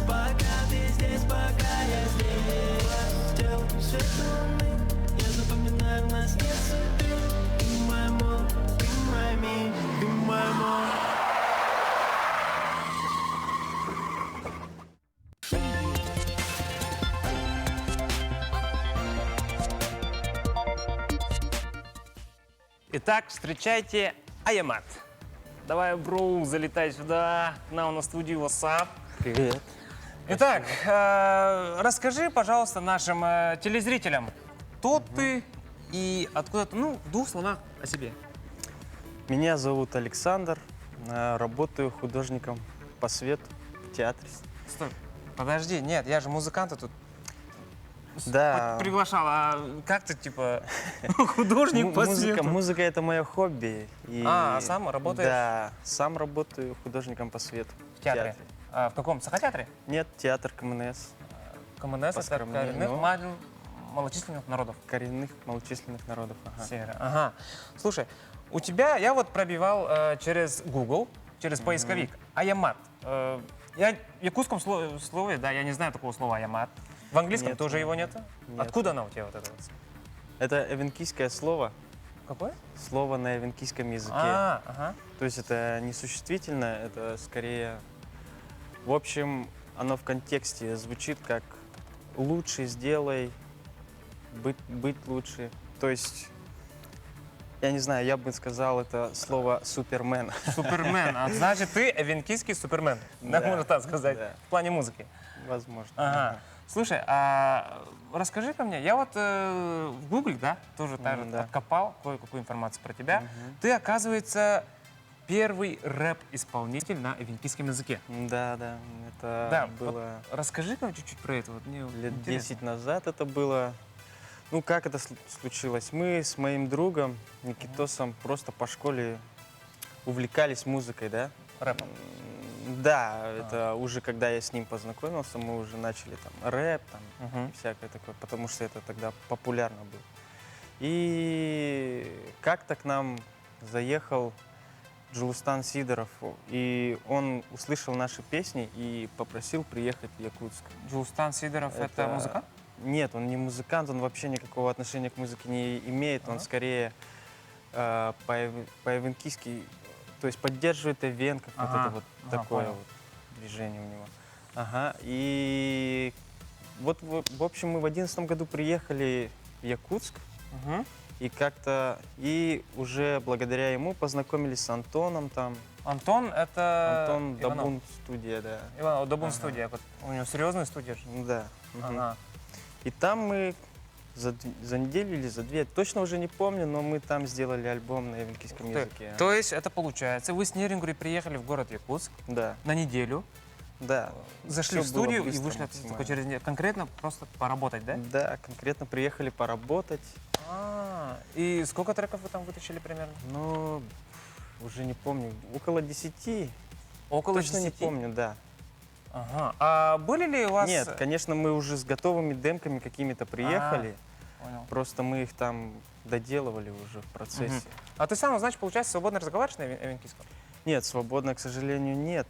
Пока ты здесь, пока я здесь. Тел свет луны, я запоминаю, нас нет суеты. Ты мой мол, ты мой ми, ты мой мол. Итак, встречайте Аямат. Давай, bro, залетай сюда, к нам на студию WhatsApp. Привет. Итак, расскажи, пожалуйста, нашим телезрителям, кто ты и откуда ты, ну, в двух словах о себе. Меня зовут Александр, работаю художником по свету в театре. Стой, подожди, нет, я же музыканта тут Да. приглашал, а как ты, типа, художник по музыка, свету? музыка это мое хобби. И А, сам работаешь? Да, сам работаю художником по свету. В театре? А, в каком? Саха-театре? Нет, театр КМНС. КМНС, это Поскромнее, коренных но малочисленных народов. Коренных малочисленных народов, ага. Севера. Ага. Слушай, у тебя, я вот пробивал через Google, через поисковик, Аямат. Я в якутском слове, да, я не знаю такого слова Аямат. В английском Нет, тоже его нету? Нет. Откуда оно у тебя вот это вот? Это эвенкийское слово. Какое? Слово на эвенкийском языке. А, ага. То есть это не существительное, это скорее... В общем, оно в контексте звучит как «лучше сделай», быть лучше. То есть, я не знаю, я бы сказал это слово «супермен». Супермен. А значит, ты эвенкийский супермен. Да, Да, можно так сказать, да. в плане музыки. Возможно. Ага. Слушай, а расскажи-ка мне, я вот в Гугле, да, тоже так же откопал кое-какую информацию про тебя. Ты, оказывается, Первый рэп-исполнитель на эвенкийском языке. Да, да, это Да, вот было расскажи-ка чуть-чуть про это. Вот мне лет интересно. 10 назад это было. Ну, как это случилось? Мы с моим другом Никитосом просто по школе увлекались музыкой, да? Рэпом. Да, это уже когда я с ним познакомился, мы уже начали там рэп, там Мгм. всякое такое, потому что это тогда популярно было. И как-то к нам заехал Джулустан Сидоров, и он услышал наши песни и попросил приехать в Якутск. Джулстан Сидоров это музыкант? Нет, он не музыкант, он вообще никакого отношения к музыке не имеет, он Ага. скорее по-эвенкийски, то есть поддерживает эвенков, вот Ага, это вот ага, такое понял. вот движение у него. Ага, и вот, в общем, мы в 11-м году приехали в Якутск, Мгм. и как-то, и уже благодаря ему познакомились с Антоном там. Антон это Антон Иванов. Дабун студия, да. Иванов, Дабун Ага. студия. Вот у него серьезная студия же. Ну Да. Мгм. Ага. И там мы за неделю или за две, точно уже не помню, но мы там сделали альбом на эвенкийском Ух ты. языке. То есть это получается, вы с Нерингри приехали в город Якутск Да, на неделю, да. зашли Всё в студию было и быстро вышли оттуда только максимально. через неделю. Конкретно просто поработать, да? Да, конкретно приехали поработать. А, и сколько треков вы там вытащили примерно? Ну, уже не помню, около 10. Около Точно не 10? помню, да. Ага. А были ли у вас... Нет, конечно, мы уже с готовыми демками какими-то приехали. Понял. Просто мы их там доделывали уже в процессе. Мгм. А ты сам, значит, получается, свободно разговариваешь на эвенкийском? Нет, свободно, к сожалению, нет.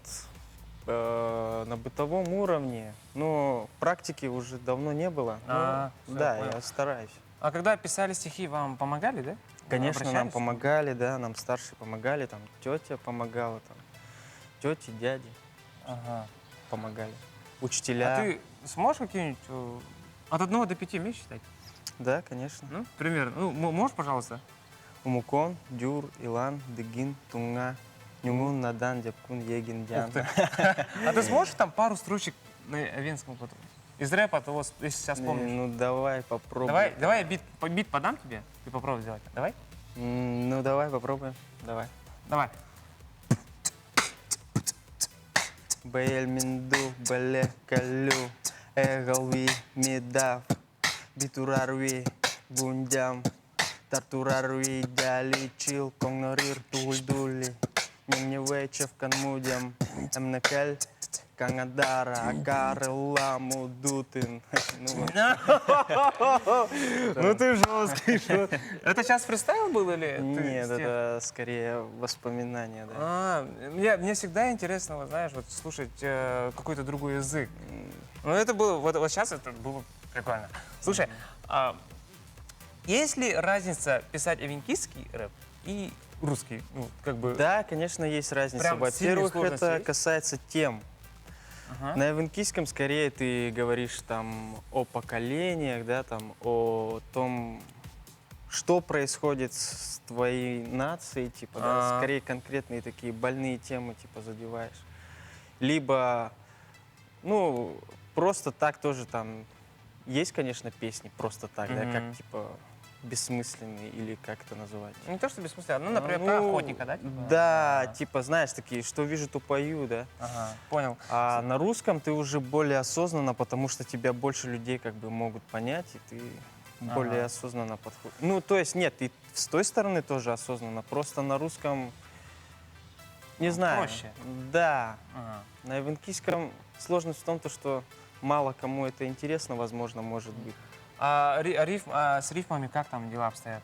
На бытовом уровне, но практики уже давно не было. Ну, А, всё, да, понял. я стараюсь. А когда писали стихи, вам помогали, да? Конечно, нам Обращались? помогали, да, нам старшие помогали, там тетя помогала, там тети, дяди Ага. помогали, учителя. А ты сможешь какие-нибудь от 1 до 5 умеешь читать? Да, конечно. Ну, примерно. Ну, можешь, пожалуйста? Умукон, Дюр, Илан, Дыгин, Тунга, Нюнгун, Надан, Дяпкун, Егин, Дян. А ты сможешь там пару строчек на эвенском вот, из рэпа, того, если сейчас помнишь? Ну, давай попробуем. Давай, давай я бит подам тебе, ты попробуй сделать. Давай? Ну, давай попробуем. Давай. Давай. Бэль минду, бэле калю, эгалви медав, битурарви бундям, тартурарви дяли чил, конгнорир тульдули, немневечев канмудям, эмнекель, кангадара, акарыла мудутын. Ну вот. Ну ты жесткий, жесткий. Это сейчас фристайл был или? ты Нет, с тех? это скорее воспоминания, да. А, мне всегда интересно, вот, знаешь, вот слушать какой-то другой язык. Ну, это было, вот сейчас это было прикольно. Слушай, а есть ли разница писать эвенкийский рэп и русский? Ну, как бы... Да, конечно, есть разница. Прям сильные Во-первых, сложности это есть? касается тем. Ага. На эвенкийском скорее ты говоришь там о поколениях, да, там о том, что происходит с твоей нацией, типа, да, А. скорее конкретные такие больные темы, типа, задеваешь. Либо, ну, просто так тоже там есть, конечно, песни просто так, да, Мгм. как, типа, бессмысленные или как это называть. Не то, что бессмысленно, ну, например, про Ну, охотника, да? типа? Да, А, типа, знаешь, такие, что вижу, то пою, да. Ага, понял. А на русском ты уже более осознанно, потому что тебя больше людей как бы могут понять, и ты более Ага. осознанно подходишь. Ну, то есть, нет, и с той стороны тоже осознанно, просто на русском, не знаю. Проще. Да. Ага. На эвенкийском сложность в том, то, что мало кому это интересно, возможно, может быть. А с рифмами как там дела обстоят?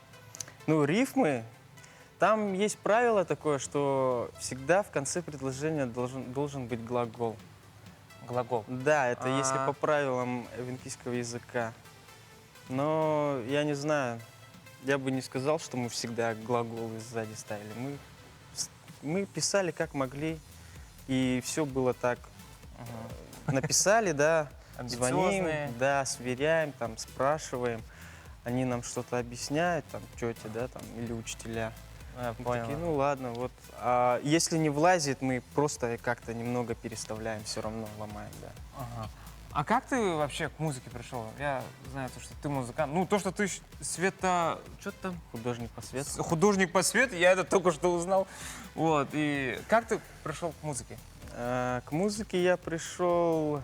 Ну, рифмы, там есть правило такое, что всегда в конце предложения должен быть глагол. Глагол. Да, это если А. по правилам эвенкийского языка. Но я не знаю, я бы не сказал, что мы всегда глаголы сзади ставили. Мы писали как могли, и все было так. Написали, да, звоним, Амбициозные. да, сверяем, там, спрашиваем. Они нам что-то объясняют, там, тети, да, там, или учителя. Я Мы понял. такие, ну ладно, вот. А если не влазит, мы просто как-то немного переставляем, все равно ломаем, да. Ага. А как ты вообще к музыке пришел? Я знаю, то, что ты музыкант. Ну, то, что ты света... Что там? Художник по свету. Художник по свету, я это только что узнал. Вот, и как ты пришел к музыке? К музыке я пришел...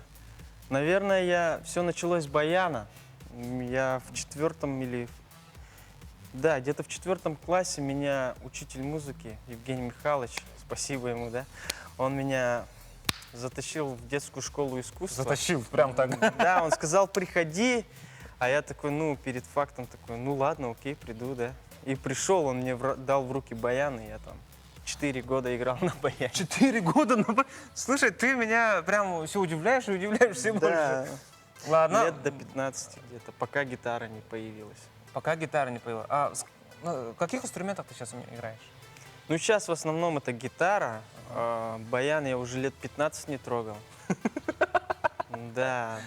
Наверное, я... Все началось с баяна. Я в четвертом или... Да, где-то в четвертом классе меня учитель музыки Евгений Михайлович, спасибо ему, да, он меня затащил в детскую школу искусства. Затащил, прям так. Да, он сказал, приходи. А я такой, ну, перед фактом такой, ну ладно, окей, приду, да. И пришел, он мне дал в руки баян, и я там 4 года играл на баяне. 4 года на баяне? Слушай, ты меня прям все удивляешь и удивляешь все Да. больше. Ладно. Лет до 15 где-то, пока гитара не появилась. Пока гитара не появилась. А на каких инструментах ты сейчас играешь? Сейчас в основном это гитара. Баян я уже лет 15 не трогал. Да.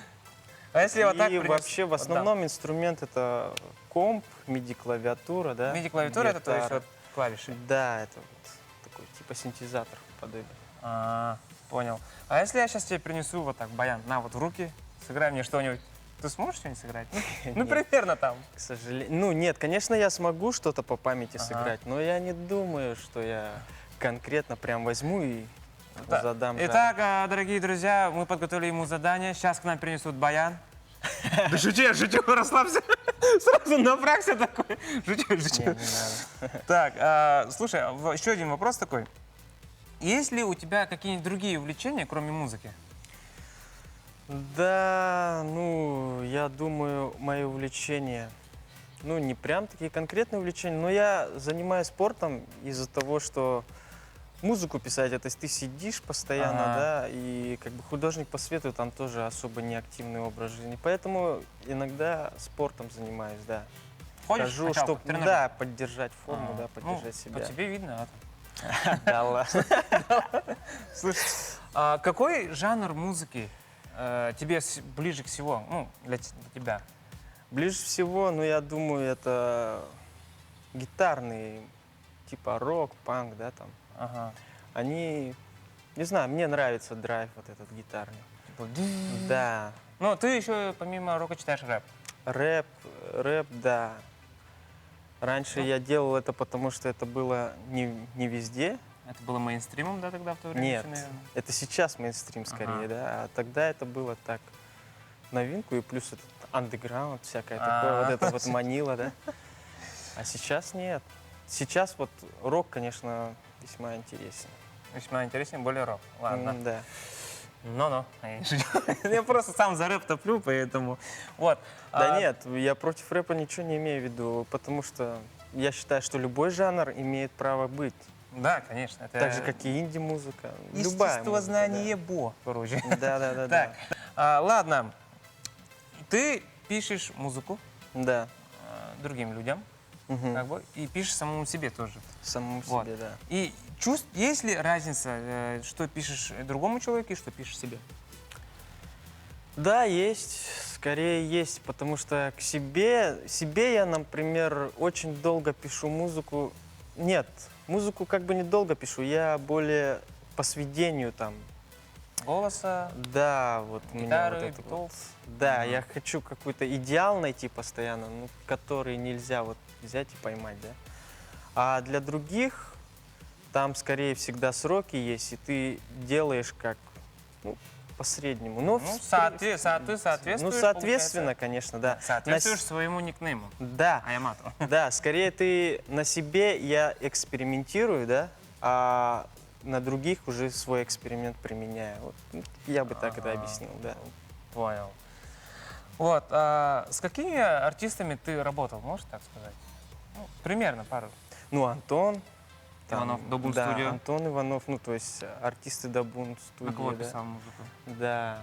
А если вот так И принес- вообще в вот, да. основном инструмент это комп, миди-клавиатура, да? Миди-клавиатура это то есть Гитара. вот клавиши? Да, это вот такой типа синтезатор подобие. А, понял. А если я щас тебе принесу вот так баян, на вот в руки, сыграй мне что-нибудь. Ты сможешь что-нибудь сыграть? Нет. Примерно там. К сожалению. Нет, конечно, я смогу что-то по памяти Ага. сыграть, но я не думаю, что я конкретно прям возьму и Да. задам жару. Итак, дорогие друзья, мы подготовили ему задание. Сейчас к нам принесут баян. Да шучу, я шучу, расслабься. Сразу напрягся такой. Шучу, шучу. Не, не надо. Так, слушай, еще один вопрос такой. Есть ли у тебя какие-нибудь другие увлечения, кроме музыки? Да, я думаю, мои увлечения, не прям такие конкретные увлечения, но я занимаюсь спортом из-за того, что музыку писать, это ты сидишь постоянно, да, и художник по свету там тоже особо неактивный образ жизни, поэтому иногда спортом занимаюсь, да. Ходишь в Хожу, качалку, чтоб, тренажер? да, поддержать форму, да, поддержать себя. По тебе видно, а там. Да ладно. Слушай, а какой жанр музыки тебе ближе всего, для тебя? Ближе всего, я думаю, это гитарный, типа рок, панк, да, там. Они, не знаю, мне нравится драйв вот этот гитарный. Типа, Да. Но ты еще помимо рока читаешь рэп. Рэп, рэп, да. Раньше я делал это, потому что это было не везде. Это было мейнстримом, да, тогда в то время? Нет, ещё, наверное? это сейчас мейнстрим скорее, да, а тогда это было так, новинку, и плюс этот андеграунд, всякое такое, вот это вот манило, да. А сейчас нет. Сейчас рок, конечно, весьма интересен. Весьма интересен, более рок, ладно. Да. Но-но. Я шучу. Я просто сам за рэп топлю, поэтому... Вот. Да нет, я против рэпа ничего не имею в виду, потому что я считаю, что любой жанр имеет право быть. Да, конечно. Это Так же, как и инди-музыка. Любая музыка, Естествознание да. бо, короче. Да, да, да, Так, да. ладно. Ты пишешь музыку. Да. Другим людям. И пишешь самому себе тоже. Самому себе, да. И есть ли разница, что пишешь другому человеку и что пишешь себе? Да, есть. Скорее есть, потому что к себе я, например, очень долго пишу музыку. Нет, музыку недолго пишу, я более по сведению там. Голоса? Да, вот у меня вот Гитары, это битов. вот. Да, я хочу какой-то идеал найти постоянно, который нельзя взять и поймать, да. А для других там, скорее, всегда сроки есть, и ты делаешь как по среднему. Но в Ты соответствуешь, соответственно, получается? конечно, да. Соответствуешь своему никнейму. Да. Аямату. Да, скорее ты на себе я экспериментирую, да, а на других уже свой эксперимент применяю. Я бы так это объяснил, да. Понял. С какими артистами ты работал, можешь так сказать? Примерно пару. Антон. Иванов, Дабун да, Студио. Антон Иванов, то есть артисты Дабун Студио. На кого да. писал музыку? Да.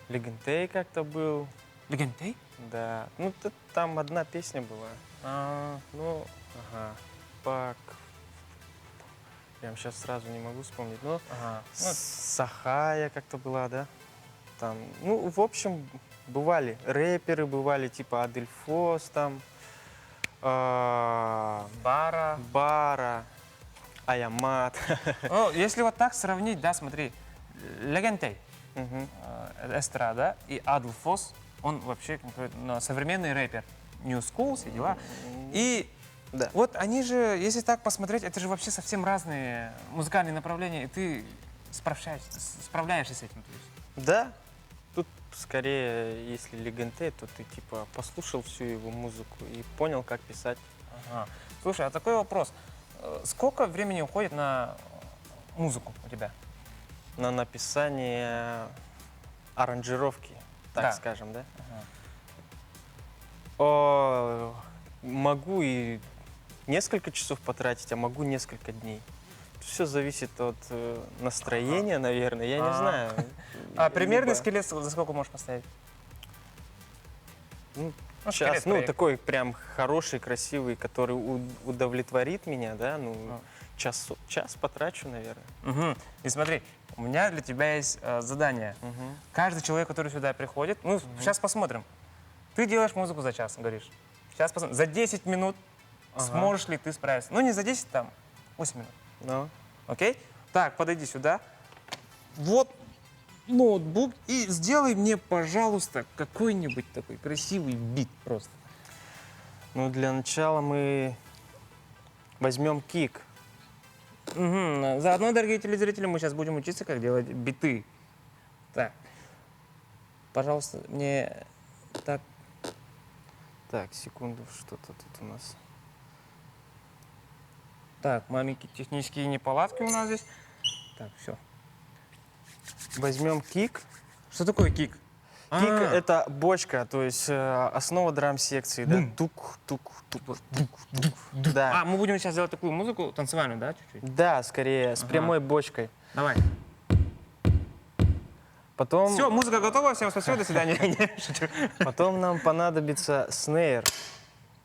Легентей как-то был. Легентей? Да. Там одна песня была. Пак. Прям щас сразу не могу вспомнить. Но Сахая как-то была, да? Там, ну, в общем, бывали. Рэперы бывали, типа Адельфос там. Бара. Бара. Аямат. Если вот так сравнить, да, смотри, Легентей. Эстрада, и Адл Фос, он вообще современный рэпер. New School, все дела. И Да. вот они же, если так посмотреть, это же вообще совсем разные музыкальные направления, и ты справляешься, справляешься с этим. То есть. Да. Тут скорее, если Легенте, то ты типа послушал всю его музыку и понял, как писать. Ага. Слушай, а такой вопрос. Сколько времени уходит на музыку у тебя? На написание аранжировки, так Да. скажем, да? О, могу и несколько часов потратить, а могу несколько дней. Все зависит от настроения, наверное, я не А. знаю. А примерный Либо- скелет за сколько можешь поставить? Ну, Ну, Час, скелет ну, проект. такой прям хороший, красивый, который удовлетворит меня, да, ну, А. час потрачу, наверное. Мгм. И смотри, у меня для тебя есть задание. Каждый человек, который сюда приходит, ну, сейчас посмотрим. Ты делаешь музыку за час, говоришь. Сейчас посмотрим. За 10 минут сможешь ли ты справиться? Ну, не за 10, там, 8 минут. Ну. Окей? Так, подойди сюда. Вот ноутбук и сделай мне, пожалуйста, какой-нибудь такой красивый бит просто. Ну, для начала мы возьмем кик. Мгм. Заодно, дорогие телезрители, мы сейчас будем учиться, как делать биты. Так. Пожалуйста, мне так. Так, секунду, что-то тут у нас. Так, маленькие технические неполадки у нас здесь. Так, все. Возьмем кик. Что такое кик? Кик А. это бочка, то есть основа драм-секции, да? Тук, тук, тук, тук, тук. Да. А, мы будем сейчас делать такую музыку танцевальную, да, чуть-чуть? Да, скорее, с прямой бочкой. Давай. Потом, Все, музыка готова, всем спасибо, до свидания. Не, шучу. потом нам понадобится snare.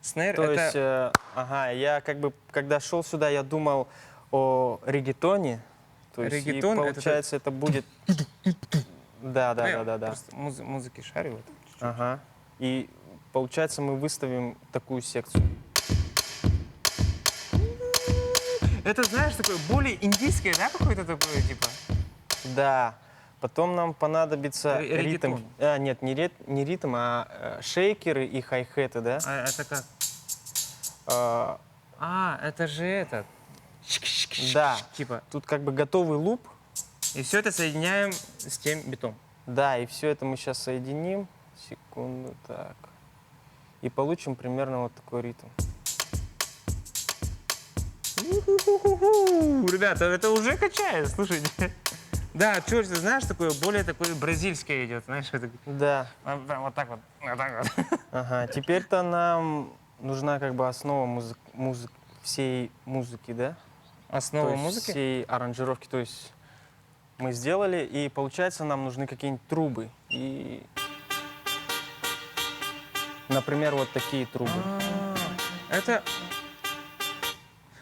Snare То это... есть, ага, я как бы, когда шел сюда, я думал о регетоне. То есть, и Регетон это получается, это будет... Да, да, Ну, я да, да, да. Просто музыки шарю. вот чуть-чуть. Ага. И получается, мы выставим такую секцию. Это, знаешь, такое более индийское, да, какое-то такое, типа? Да. Потом нам понадобится ритм. Регетон. А, нет, не ритм, а шейкеры и хай-хеты, да? А это как? А, А, это же этот. да. Типа. Тут как бы готовый loop. И все это соединяем с тем битом. Да, и все это мы сейчас соединим. Секунду, так. И получим примерно вот такой ритм. У-ху-ху-ху. Ребята, это уже качает, слушайте. Да, чё, ты знаешь, такое более такое бразильское идет, знаешь, это, Да. прям вот так вот, вот так вот. Ага. Теперь-то нам нужна как бы основа всей музыки, да? Основа То есть музыки? Всей аранжировки. То есть мы сделали, и получается нам нужны какие-нибудь трубы. И, например, вот такие трубы. А, это...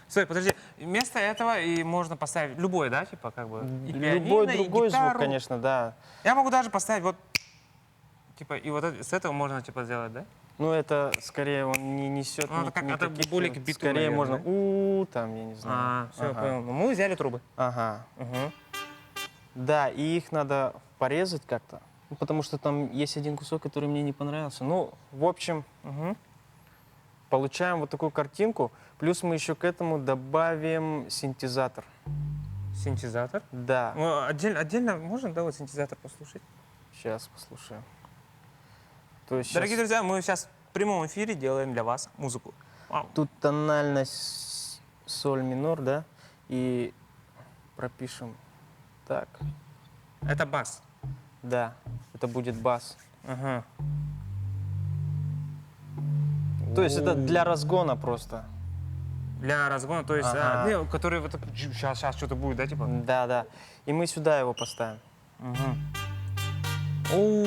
Стой, подожди. Вместо этого и можно поставить любой, да, типа, как бы? И Любой пианино, и другой звук, гитару. конечно, да. Я могу даже поставить вот, типа, и вот это, с этого можно, типа, сделать, да? Ну, это скорее он не несет Ну, это как- это никаких, более к биту, Скорее наверное, можно да? у там, я не знаю. А, все, Ага. понял. Ну, мы взяли трубы. Ага. Угу. Да, и их надо порезать как-то. Ну, потому что там есть один кусок, который мне не понравился. Ну, в общем, Угу. получаем вот такую картинку. Плюс мы еще к этому добавим синтезатор. Синтезатор. Да. Ну, отдельно можно, да, вот синтезатор послушать? Сейчас послушаем. То есть Дорогие щас друзья, мы сейчас в прямом эфире делаем для вас музыку. Вау. Тут тональность соль минор, да? И пропишем так. Это бас. Да, это будет бас. Ага. То есть это для разгона просто. Для разгона, то есть, Ага. не, который вот так, щас, щас что-то будет, да, типа? Да, да. И мы сюда его поставим. Угу. Оу.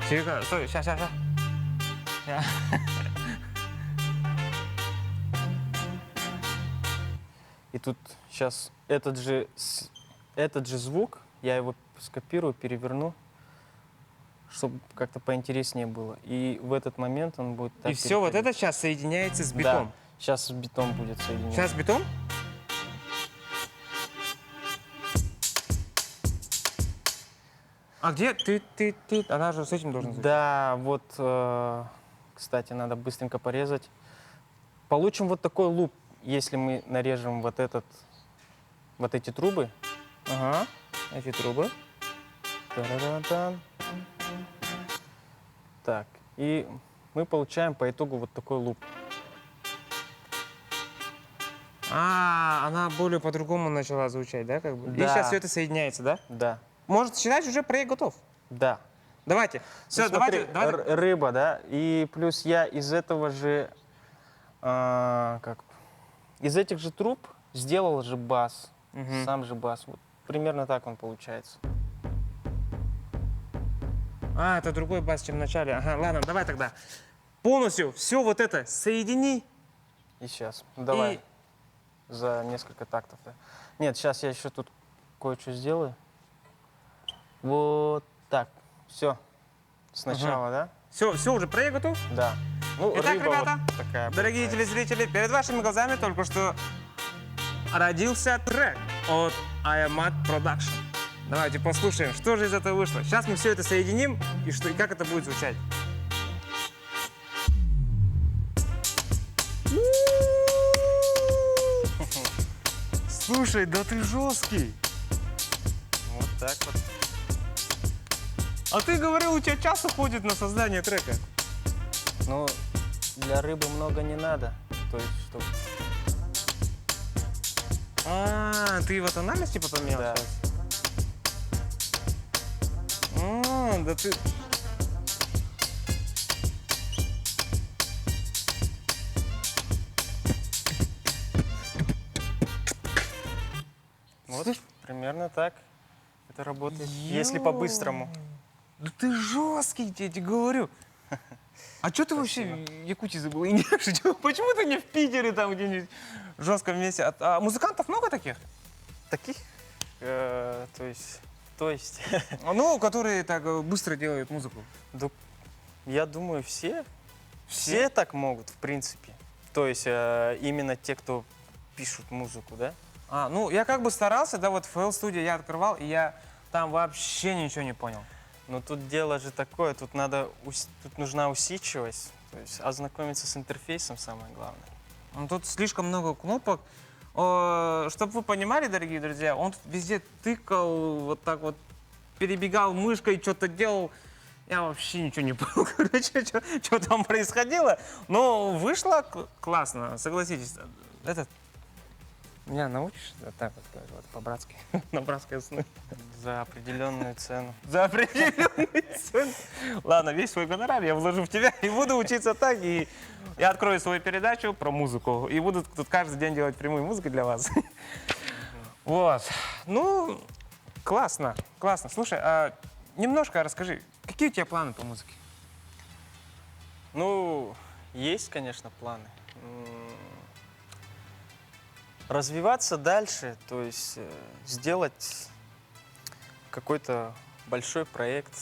Тихо, стой, щас, щас, щас. Ща. И тут щас этот же звук, я его скопирую, переверну, чтобы как-то поинтереснее было. И в этот момент он будет так И все вот переходить. это щас соединяется с Да, битом. щас с битом будет соединяться. Щас с битом? А где ты, ты, ты? Она же с этим должна звучать. Да, вот, кстати, надо быстренько порезать. Получим вот такой луп, если мы нарежем вот этот, вот эти трубы. Ага, эти трубы. Та-ра-ра-тан. Так, и мы получаем по итогу вот такой луп. А, она более по-другому начала звучать, да, как бы? И Да. сейчас все это соединяется, да? Да. Может считать, уже проект готов? Да. Давайте. Все, Ну, смотри, давайте, давайте. Рыба, да, и плюс я из этого же, как, из этих же труб сделал же бас, сам же бас. Вот примерно так он получается. А, это другой бас, чем в начале. Ага, ладно, давай тогда. Полностью все вот это соедини. И сейчас. Давай. И- За несколько тактов, да. Нет, сейчас я еще тут кое-что сделаю. Вот так. Все. Сначала, да? Все, все уже, проект готов? Да. Ну, Итак, рыба ребята, вот такая дорогие получается. телезрители, перед вашими глазами только что родился трек от Ayamat Production. Давайте послушаем, что же из этого вышло. Сейчас мы все это соединим и, что, и как это будет звучать. Слушай, да ты жесткий. Вот так вот. А ты говорил, у тебя час уходит на создание трека. Ну, для рыбы много не надо. То есть, чтобы... А, ты его тональность типа поменял Да. сейчас? А, да ты... Вот, примерно так это работает. Если по-быстрому. Да ты жесткий, я тебе говорю. А что ты вообще в Якутии забыл? И не- Почему ты не в Питере там где-нибудь в жестком месте? А музыкантов много таких? Таких? То есть... То есть... Ну, которые так быстро делают музыку. Да, я думаю, все. Все так могут, в принципе. То есть именно те, кто пишут музыку, да? А, ну, я как бы старался, да, вот FL Studio я открывал, и я там вообще ничего не понял. Но тут дело же такое, тут тут нужна усидчивость, то есть ознакомиться с интерфейсом самое главное. Ну, тут слишком много кнопок. Чтоб вы понимали, дорогие друзья, он тут везде тыкал, вот так вот перебегал мышкой, что-то делал. Я вообще ничего не понял, что там происходило. Но вышло классно, согласитесь. Этот, меня научишь вот так вот, сказать, вот, по-братски, на братской основе? За определенную цену. За определенную цену. Ладно, весь свой гонорар я вложу в тебя и буду учиться так. И я открою свою передачу про музыку. И буду тут каждый день делать прямую музыку для вас. Вот. Ну, классно, классно. Слушай, а немножко расскажи, какие у тебя планы по музыке? Ну, есть, конечно, планы. Развиваться дальше, то есть сделать какой-то большой проект.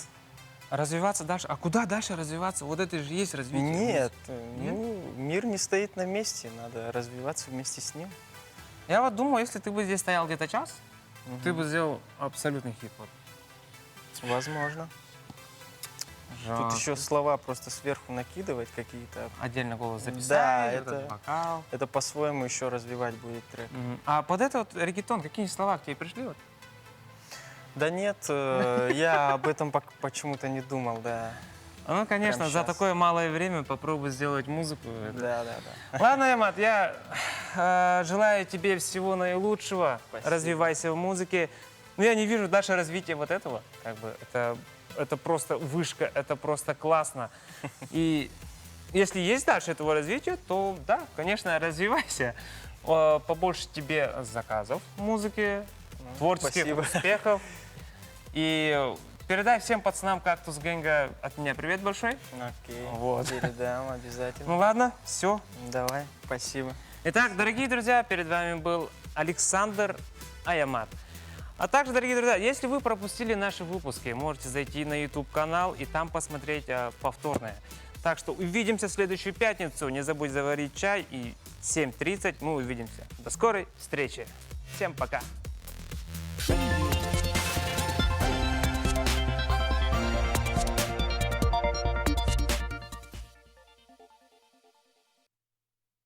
Развиваться дальше? А куда дальше развиваться? Вот это же есть развитие. Нет, Нет? мир не стоит на месте, надо развиваться вместе с ним. Я вот думаю, если ты бы здесь стоял где-то час, ты бы сделал абсолютный хит. Вот. Возможно. Тут Жестко. еще слова просто сверху накидывать какие-то. Отдельно голос записать, Да, вот этот вокал. это по-своему еще развивать будет трек. А под это вот реггетон, какие слова к тебе пришли? Вот? Да нет, я об этом почему-то не думал, да. Ну, конечно, Прям за щас. такое малое время попробуй сделать музыку. Это Да, да, да. Ладно, Аямат, я желаю тебе всего наилучшего. Спасибо. Развивайся в музыке. Но я не вижу дальше развития вот этого. Это просто вышка, это просто классно. И если есть дальше этого развития, то да, конечно, развивайся. Побольше тебе заказов в музыке, творческих Спасибо. успехов. И передай всем пацанам Кактус Гэнга от меня привет большой. Окей, Вот. передам обязательно. Ну ладно, все. Давай, спасибо. Итак, дорогие друзья, перед вами был Александр Аямат. А также, дорогие друзья, если вы пропустили наши выпуски, можете зайти на YouTube-канал и там посмотреть повторное. Так что увидимся в следующую пятницу. Не забудь заварить чай, и в 7:30 мы увидимся. До скорой встречи. Всем пока.